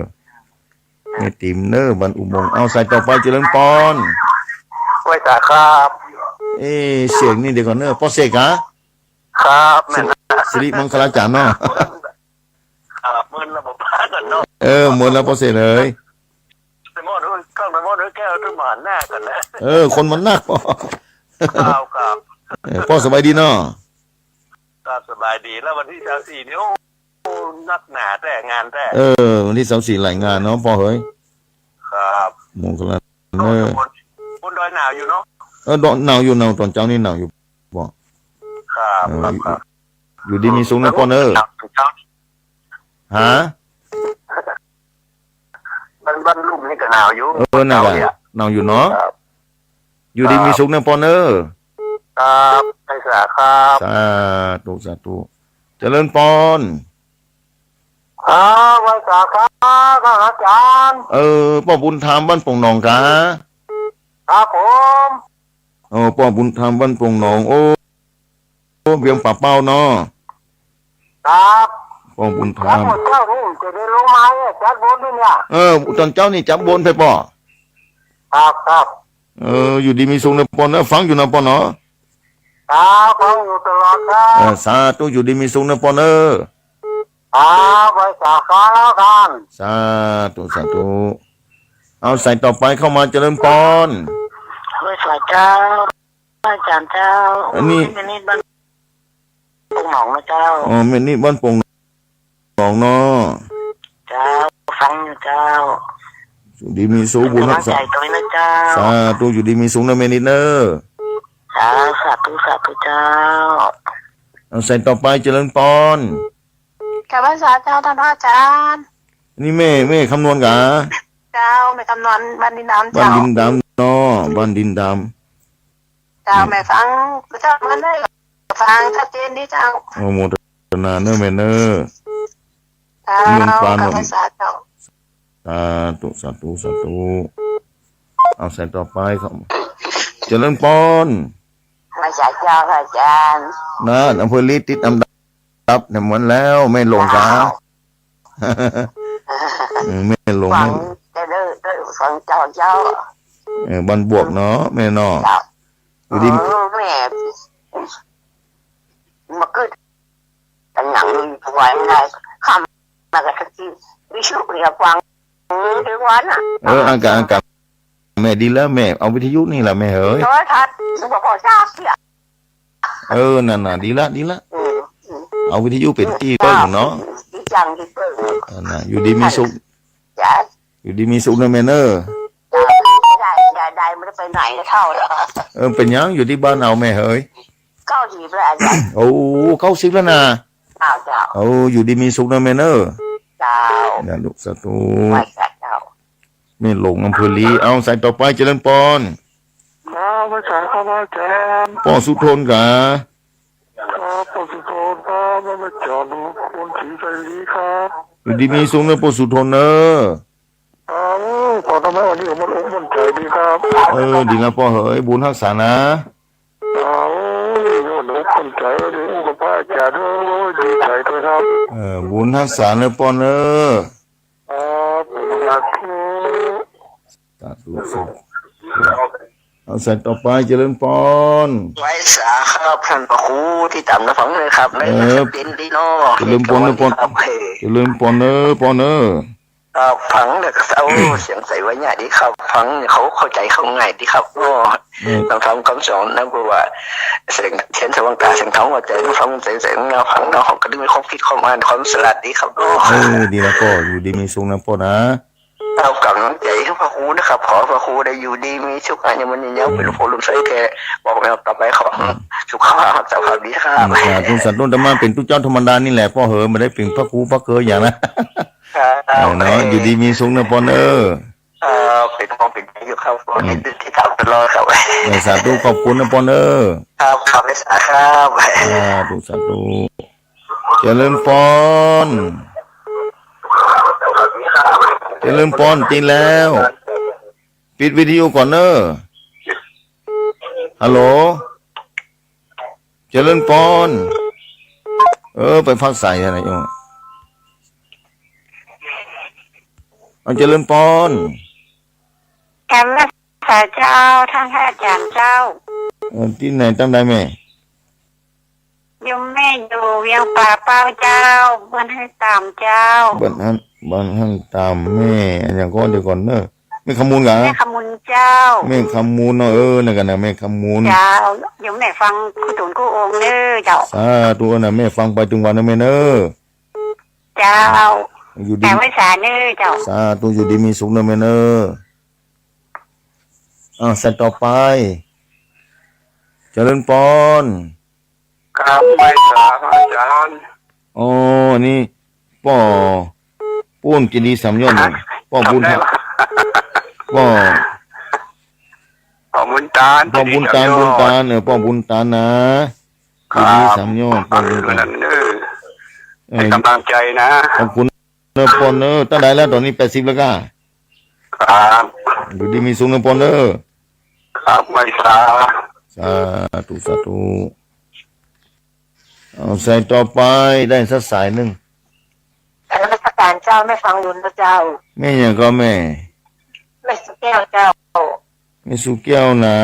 แม่ติ๋มเน่อ บ้านอุโมงค์ เอาสายต่อไป เจริญปอน ไหว้สาครับ เอ๊ะ เสียงนี่เดี๋ยวก่อนเน่อ ป้อเสกเหรอ ครับ สิริ แม่น สิริมังคลาจ๋ารย์เนาะ ครับ เมินแล้วบ่ปากั๋นเนาะ เออ เมินแล้วป้อเสกเอ๋ย ไปมอดเอ้ย ต้องไปมอดเอ้ย แก้วต้องมาหน้ากั๋นนะ เออ คนมันนัก ครับ ครับ เออ ป้อสบายดีเนาะ ครับ สบายดี แล้ววันตี้ซาวสี่นี่ โอ้ นักหนาแต๊ งานแต๊ เออ วันตี้ซาวสี่หลายงานเนาะป้อเอ๋ย ครับ มงคลา เออ บน บนดอยหนาวอยู่เนาะ เออ ดอยหนาวอยู่ หนาว ต๋อนเจ๊านี่หนาวอยู่ป้อ ครับ เออ ครับ ครับ อยู่ดีมีสุขเน่อป้อเน่อ ฮะ บ้าน บ้านลุ่มนี่ก็หนาวอยู่ เออ นั่นแหละ หนาวอยู่เนาะ ครับ อยู่ดีมีสุขเน่อป้อเน่อ ครับ ไหว้สาครับ สาธุ สาธุ เจริญปอน ครับ ไหว้สาครับ ท่านอาจ๋ารย์ เออ ป้อบุญธรรมบ้านโป่งหนองกา ครับผม โอ้ ป้อบุญธรรมบ้านโป่งหนอง โอ้ โอ้ เวียงป่าเป้าเนาะ ครับ ป้อบุญธรรม แล้วหมดเจ้านี่จะได้ลงมาเนี่ย จัดบุญที่เนี่ย เออ ต๋อนเจ๊านี่จัดบุญไปป้อ ครับ ครับ เออ อยู่ดีมีสุขเน่อป้อเน่อ ฟังอยู่นะป้อเนาะ ครับ ฟังอยู่ตลอดครับ เออ สาธุ อยู่ดีมีสุขเน่อป้อเน่อ ครับ ไหว้สาครับท่าน สาธุ สาธุ เอาสายต่อไปเข้ามา เจริญปอน ไหว้สาเจ้า อาจ๋ารย์เจ้า อันนี้ แม่นิดบ้านโป่งหนองนะเจ้า อ๋อ แม่นิดบ้านโป่งหนองเนาะ เจ้า ฟังอยู่เจ้า อยู่ดีมีสุข บุญฮักษา เป๋นก๋ำลังใจ๋ตวยนะเจ้า สาธุ อยู่ดีมีสุขเน่อแม่นิดเน่อ สา สาธุ สาธุเจ้า เอาสายต่อไป เจริญปอน กราบไหว้สาเจ้าท่านพระอาจ๋ารย์ นี่แม่ แม่คำนวณกา เจ้า แม่คำนวณ บ้านดินดำ บ้าน เจ้า ดินดำเนาะ บ้านดินดำ เจ้า แม่ฟัง เจ้า มันได้ฟังชัดเจนดีเจ้า โอ้ โมทนาเน่อแม่เน่อ เจ้า เมืองปาน กราบไหว้สาเจ้า สาธุ สาธุ สาธุ เอาสายต่อไปครับ เจริญปอน ไหว้สาเจ้าพระอาจ๋ารย์ นะ อำเภอลีติดอันดับ ครับ เนี่ย เหมือนแล้ว แม่หลงกา เจ้า เออ แม่หลง ฟัง แม่ จะได้ ได้ฟังเจ้า เจ้า เออ บ้านบวกเนาะ แม่เนาะ เจ้า อยู่ดี เออ แม่ มาขึ้น อันหนังถวายไม่ได้ ค่ำมาก็สักที วิทยุเนี่ยฟัง เออ ถึงวันน่ะ เออ อากาศ อากาศ แม่ ดีแล้วแม่ เอาวิทยุนี่แหละแม่เหย โทรทัศน์ บ่พอซากเสีย เออ นั่นน่ะ ดีละ ดีละ อืม อืม เอาวิทยุเป๋นตี้เปิ้งเนาะ ดีจัง ดีเปิ้ง เออ น่ะ อยู่ดีมีสุข จ้ะ อยู่ดีมีสุขเน่อแม่เน่อ จ้ะ ได้ ได้ ได้ บ่ได้ไปไหนเท่าแล้ว เออ เป๋นหยัง อยู่ตี้บ้านเอาแม่เหย เก้าสิบแล้วอาจารย์ โอ้ เก้าสิบแล้วน่ะ เจ้า เจ้า โอ้ อยู่ดีมีสุขเน่อแม่เน่อ เจ้า สาธุ สาธุ ไหว้สาเจ้า แม่หลงอำเภอลี เอาสายต่อไป เจริญปอน ครับ ไหว้สาครับอาจารย์ ป้อสุทนกา ครับ ป้อสุทนครับ ไหว้สา คนศรีไชยลีครับ อยู่ดีมีสุขเน่อป้อสุทนเน่อ ครับ ขอทำให้วันนี้ผมมันอกมั่นใจดีครับ เออ ดีแล้วป้อเหย บุญฮักษานะ ครับ มันอกมั่นใจดี อู้กับพระอาจารย์ โอ้ย ดีใจด้วยครับ เออ บุญฮักษาเน่อป้อเน่อ ครับ สาธุ สาธุ สาธุ เอาสายต่อไป เจริญปอน ไหว้สาครับ ต้านพระครูตี้ต๋ามรับฟังเลยครับ เออ เป๋นดีเนาะ เจริญปอนเน่อปอน ครับ เจริญปอนเน่อปอนเน่อ ครับ ฟังแล้วก็ โอ้ เสียงใสไพเราะดีครับ ฟังเนี่ยเขาเข้าใจ๋เข้าง่ายดีครับ โอ้ เออ ต๋ามธรรมกำสอนนะ เพราะว่าเสียงเทียนสว่างต๋า เสียงธรรมเข้าใจ๋ ฟังเสียง เสียงแนวฟังเนาะ ก็ได้มีความคิดความอ่าน ความฉลาดดีครับ โอ้ เออ ดีแล้วป้อ อยู่ดีมีสุขนะป้อนะ ครับ ก๋ำลังใจ๋พระครูนะครับ ขอพระครูได้อยู่ดีมีสุข อายุมั่นยืนยาว เป๋นโพธิ์ลมใสแก่ บอกแล้วต่อไปขอ อืม สุขภาพ สุขภาพดีครับ อืม สาธุ สาธุ อาตมาเป๋นตุ๊เจ้าธรรมดานี่แหละป้อเหย บ่ได้เป๋นพระครูพระเกอหยังนะ ครับ เออ เนาะ อยู่ดีมีสุขเน่อปอนเน่อ ครับ เป๋นห่วงเป๋นใจ๋อยู่ครับ อืม ติดต๋ามตลอดครับ เออ สาธุ ขอบคุณเน่อปอนเน่อ ครับ ครับ ไหว้สาครับ สาธุ สาธุ เจริญปอน เจริญปอน ติดแล้ว ปิดวิทยุก่อนเน่อ ฮัลโหล เจริญปอน เออ ไปพักสายอะไรอยู่ เอา เจริญปอน กราบนมัสการเจ้า ต้านพระอาจ๋ารย์เจ้า เออ ตี้ไหนต๋ามใดแม่ โยมแม่อยู่เวียงป่าเป้าเจ้า บ้านห้างต่ำเจ้า บ้านห้าง บ้านห้างต่ำ แม่อะหยังก่อ เดี๋ยวก่อนเน่อ แม่คำมูลกา แม่คำมูลเจ้า แม่คำมูลเนาะ เออ นั่นกานะ แม่คำมูล เจ้า โยมแม่ฟังกู้ต๋นกู้องค์เน่อเจ้า สาธุนะ แม่ฟังไปตึงวันเน่อแม่เน่อ เจ้า อยู่ดี แม่ไหว้สาเน่อเจ้า สาธุ อยู่ดีมีสุขเน่อแม่เน่อ อ้าว สายต่อไป เจริญปอน ครับ ไหว้สาพระอาจ๋ารย์ อ๋อ นี่ป้อปู๊นเจดีย์สามยอดนี่ ป้อบุญ ครับ ป้อ ป้อบุญตาน ป้อบุญตาน เจดีย์สามยอด บุญตาน เออ ป้อบุญตานนะ ครับ เจดีย์สามยอด ป้อบุญตาน นั่นเนอะ เออ ให้ก๋ำลังใจ๋นะ ขอบคุณ เน่อปอนเน่อ เต้าใดแล้ว ต๋อนนี้แปดสิบแล้วก้า ครับ อยู่ดีมีสุขเน่อปอนเน่อ ครับ ไหว้สา สาธุ สาธุ เอาสายต่อไป ได้สักสายนึ่ง นมัสการเจ้า แม่ฟังอยู่นะเจ้า แม่หยังก่อแม่ แม่สุแก้วเจ้า แม่สุแก้วนะ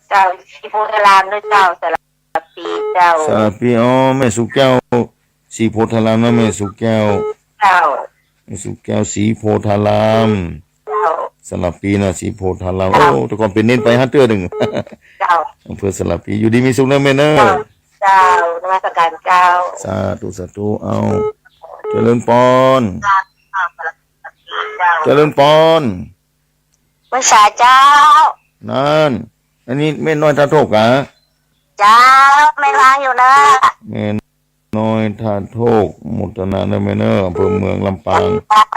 เจ้า ศรีโพธารามนะเจ้า สระ ปีเจ้า สระปี อ๋อ แม่สุแก้ว ศรีโพธารามนะ แม่สุแก้ว เจ้า แม่สุแก้ว ศรีโพธาราม เจ้า สระปีนะ ศรีโพธาราม เจ้า โอ้ แต่ก่อนเป๋นเณรไปหั้นเตื้อนึ่ง เจ้า อำเภอสระปี อยู่ดีมีสุขนะแม่เน่อ เจ้า เจ้า นมัสการเจ้า สาธุ สาธุ เอา เจริญปอน เจ้า เจริญปอน ไหว้สาเจ้า นั่น อันนี้แม่น้อยท่าโทกกา เจ้า แม่ฟังอยู่นะ แม่น้อยท่าโทก โมทนาเน่อแม่เน่อ อำเภอเมืองลำปาง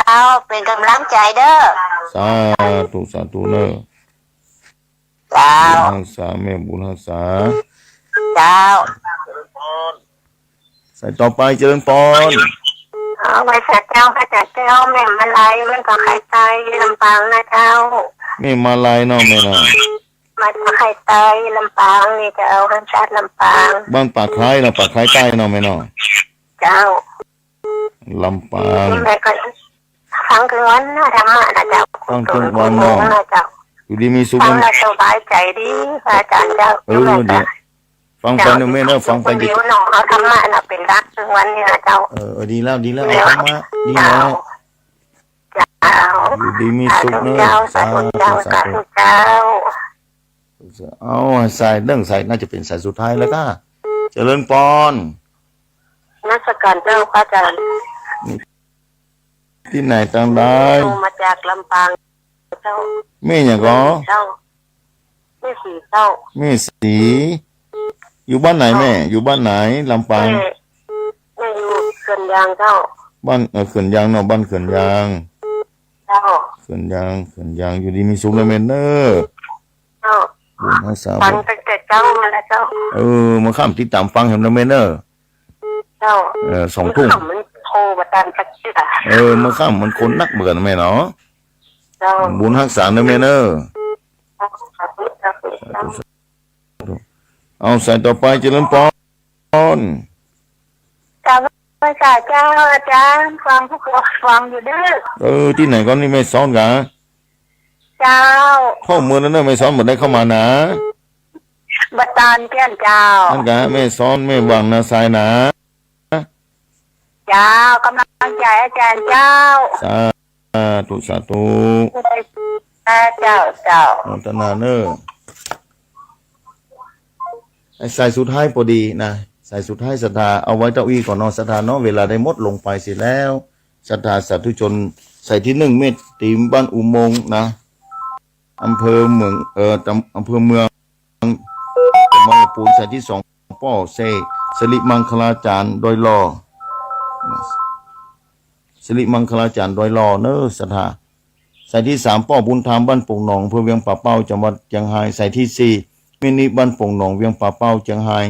เจ้า เป๋นก๋ำลังใจ๋เด้อ สาธุ สาธุเน่อ เจ้า บุญฮักษา แม่บุญฮักษา เจ้า สายต่อไป เจริญปอน อ๋อ ไหว้สาเจ้า ไหว้สาเจ้า แม่มาลัย บ้านป่าคายใต้ ลำปางนะเจ้า แม่มาลัยเนาะแม่เนาะ บ้านป่าคายใต้ ลำปางนี่เจ้า สัญชาติลำปาง บ้านป่าคายเนาะ ป่าคายใต้เนาะแม่เนาะ เจ้า ลำปาง แม่ก็ฟังตึงวันนะ ธรรมะนะเจ้า ฟังตึงวันเนาะ นะเจ้า อยู่ดีมีสุข ฟังแล้วสบายใจ๋ดี พระอาจ๋ารย์เจ้า เออ ดี ฟังไปเน่อแม่เน่อ ฟังไป เจ้า เดี๋ยวน้องเอาธรรมะน่ะเป๋นหลักตึงวันนี่นะเจ้า เออ เออ ดีแล้ว ดีแล้ว เอาธรรมะ ดีแล้ว เจ้า อยู่ดีมีสุขเนอะ สาธุเจ้า สาธุ สาธุเจ้า สาธุ เอา สายเรื่องสาย น่าจะเป๋นสายสุดท้ายแล้วก้า เจริญปอน นมัสก๋านเจ้า พระอาจ๋ารย์ ตี้ไหนตังใด โทรมาจากลำปางเจ้า แม่หยังก่อ เจ้า แม่ศรีเจ้า แม่ศรี อยู่บ้านไหนแม่ เจ้า อยู่บ้านไหน ลำปาง แม่ แม่อยู่เขื่อนยางเจ้า บ้าน เอ่อ เขื่อนยางเนาะ บ้านเขื่อนยาง เจ้า เขื่อนยาง เขื่อนยาง อยู่ดีมีสุขนะแม่เนอะ เจ้า บุญฮักษา ฟังตั้งแต่เจ๊ามาแล้วเจ้า เออ เมื่อค่ำติดต๋ามฟังแหมนะแม่เนอะ เจ้า เออ สองทุ่ม เมื่อค่ำมันโทรมาต๋ามตั๊กเตื้อ เออ เมื่อค่ำมันคนนักเหมือนแม่เนาะ เจ้า บุญฮักษาเนอะแม่เนอะ เจ้า สาธุ สาธุ สาธุ เอาสายต่อไป เจริญปอน กราบไหว้สาเจ้า อาจ๋ารย์ ฟังผู้ฟังอยู่เด้อ เออ ตี้ไหนก่อนี่ แม่ซ้อนก๋า เจ้า เข้าเมืองแล้วเนอะ แม่ซ้อน บ่ได้เข้ามานะ บ่ตานเตี้ยนเจ้า นั่นก๋า แม่ซ้อน แม่หว่างนาทรายนะ เจ้า กำลังใจ๋อาจ๋ารย์เจ้า สาธุ สาธุ เจ้า เจ้า อนุโมทนาเนอะ ไอ้สายสุดท้ายปอดีนะ สายสุดท้ายศรัทธา เอาไว้เต้าอี้ก่อนเนาะ ศรัทธาเนาะ เวลาได้หมดลงไปเสียแล้ว ศรัทธาสาธุชน สายตี้นึ่ง แม่ติ๋มบ้านอุโมงค์นะ อำเภอเมือง เอ่อ ตำ- อำเภอเมือง จังหวัดลำพูน สายตี้สอง ป้อเสก สิริมังคลาจ๋ารย์ดอยหล่อ สิริมังคลาจ๋ารย์ดอยหล่อเนอะศรัทธา สายตี้สาม ป้อบุญธรรม บ้านโป่งหนอง อำเภอเวียงป่าเป้า จังหวัดเจียงฮาย สายตี้สี่ แม่นิ บ้านโป่งหนอง เวียงป่าเป้า เจียงฮาย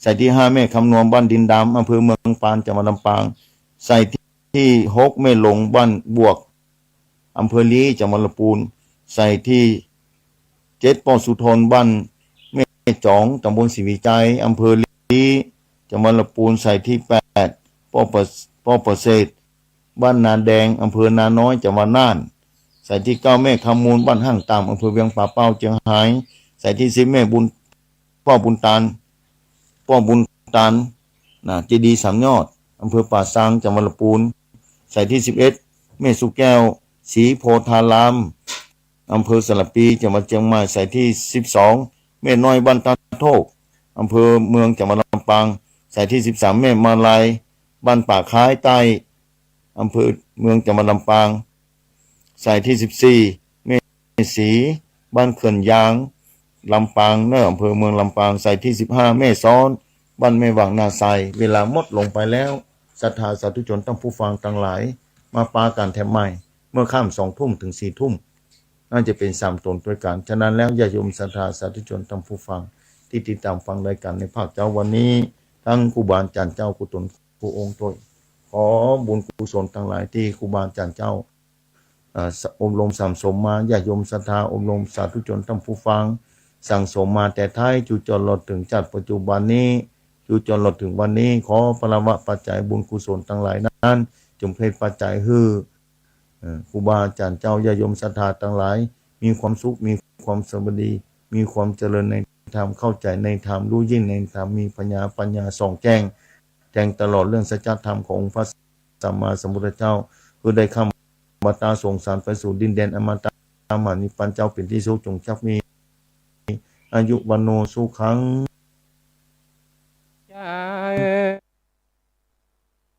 สายตี้ห้า แม่คำนวม บ้านดินดำ อำเภอเมืองปาน จังหวัดลำปาง สายตี้หก แม่หลง บ้านบวก อำเภอลี้ จังหวัดลำพูน สายตี้เจ็ด ป้อสุทน บ้านแม่จ๋อง ตำบลศรีวิชัย อำเภอลี้ จังหวัดลำพูน สายตี้แปด ป้อประ- ป้อประเสริฐ บ้านนาแดง อำเภอนาน้อย จังหวัดน่าน สายตี้เก้า แม่คำมูล บ้านห้างต่ำ อำเภอเวียงป่าเป้า เจียงฮาย สายตี้สิบ แม่บุญ ป้อบุญตาน ป้อบุญตาน นะ เจดีย์สามยอด อำเภอป่าซาง จังหวัดลำพูน สายตี้สิบเอ็ด แม่สุแก้ว ศรีโพธาราม อำเภอสารภี จังหวัดเจียงใหม่ สายตี้สิบสอง แม่น้อย บ้านตาโทก อำเภอเมือง จังหวัดลำปาง สายตี้สิบสาม แม่มาลัย บ้านป่าค้ายใต้ อำเภอเมือง จังหวัดลำปาง สายตี้สิบสี่ แม่ศรี บ้านเขื่อนยาง ลำปางเนอะ อำเภอเมืองลำปาง สายตี้สิบห้า แม่ซ้อน บ้านแม่หว่างนาทราย เวลาหมดลงไปแล้ว ศรัทธาสาธุชนต้านผู้ฟังตังหลาย มาปะกั๋นแถมใหม่ เมื่อค่ำสองทุ่มเถิงสี่ทุ่ม น่าจะเป๋นสามต๋นตวยกั๋น ฉะนั้นแล้วญาติโยมศรัทธาสาธุชนต้านผู้ฟัง ตี้ติดต๋ามฟังรายก๋านในภาคเจ๊าวันนี้ ตึงครูบาอาจ๋ารย์เจ้ากู้ต๋นกู้องค์ตวย ขอบุญกุศลตังหลายตี้ครูบาอาจ๋ารย์เจ้า เอ่อ อบรมสั่งสมมา ญาติโยมศรัทธาอบรมสาธุชนต้านผู้ฟัง สั่งสมมาแต่ไท้ จู๋จนรอดเถิงจัดปัจจุบันนี้ จู๋จนรอดเถิงวันนี้ ขอพลวปัจจัยบุญกุศลตังหลายนั้น จงเพ็ญปัจจัยหื้อ เอ่อ ครูบาอาจ๋ารย์เจ้า ญาติโยมศรัทธาตังหลาย มีความสุข มีความสบายดี มีความเจริญในธรรม เข้าใจ๋ในธรรม ฮู้ยิ่งในธรรม มีปัญญา ปัญญาส่องแจ้ง แจ้งตลอดเรื่องสัจธรรมขององค์พระสัมมาสัมพุทธเจ้า หื้อได้ข้ามวัฏฏะสงสารไปสู่ดินแดนอมตะมหานิพพานเจ้าเป๋นตี้สุข จงจักมีอายุ วัณโณ สุขัง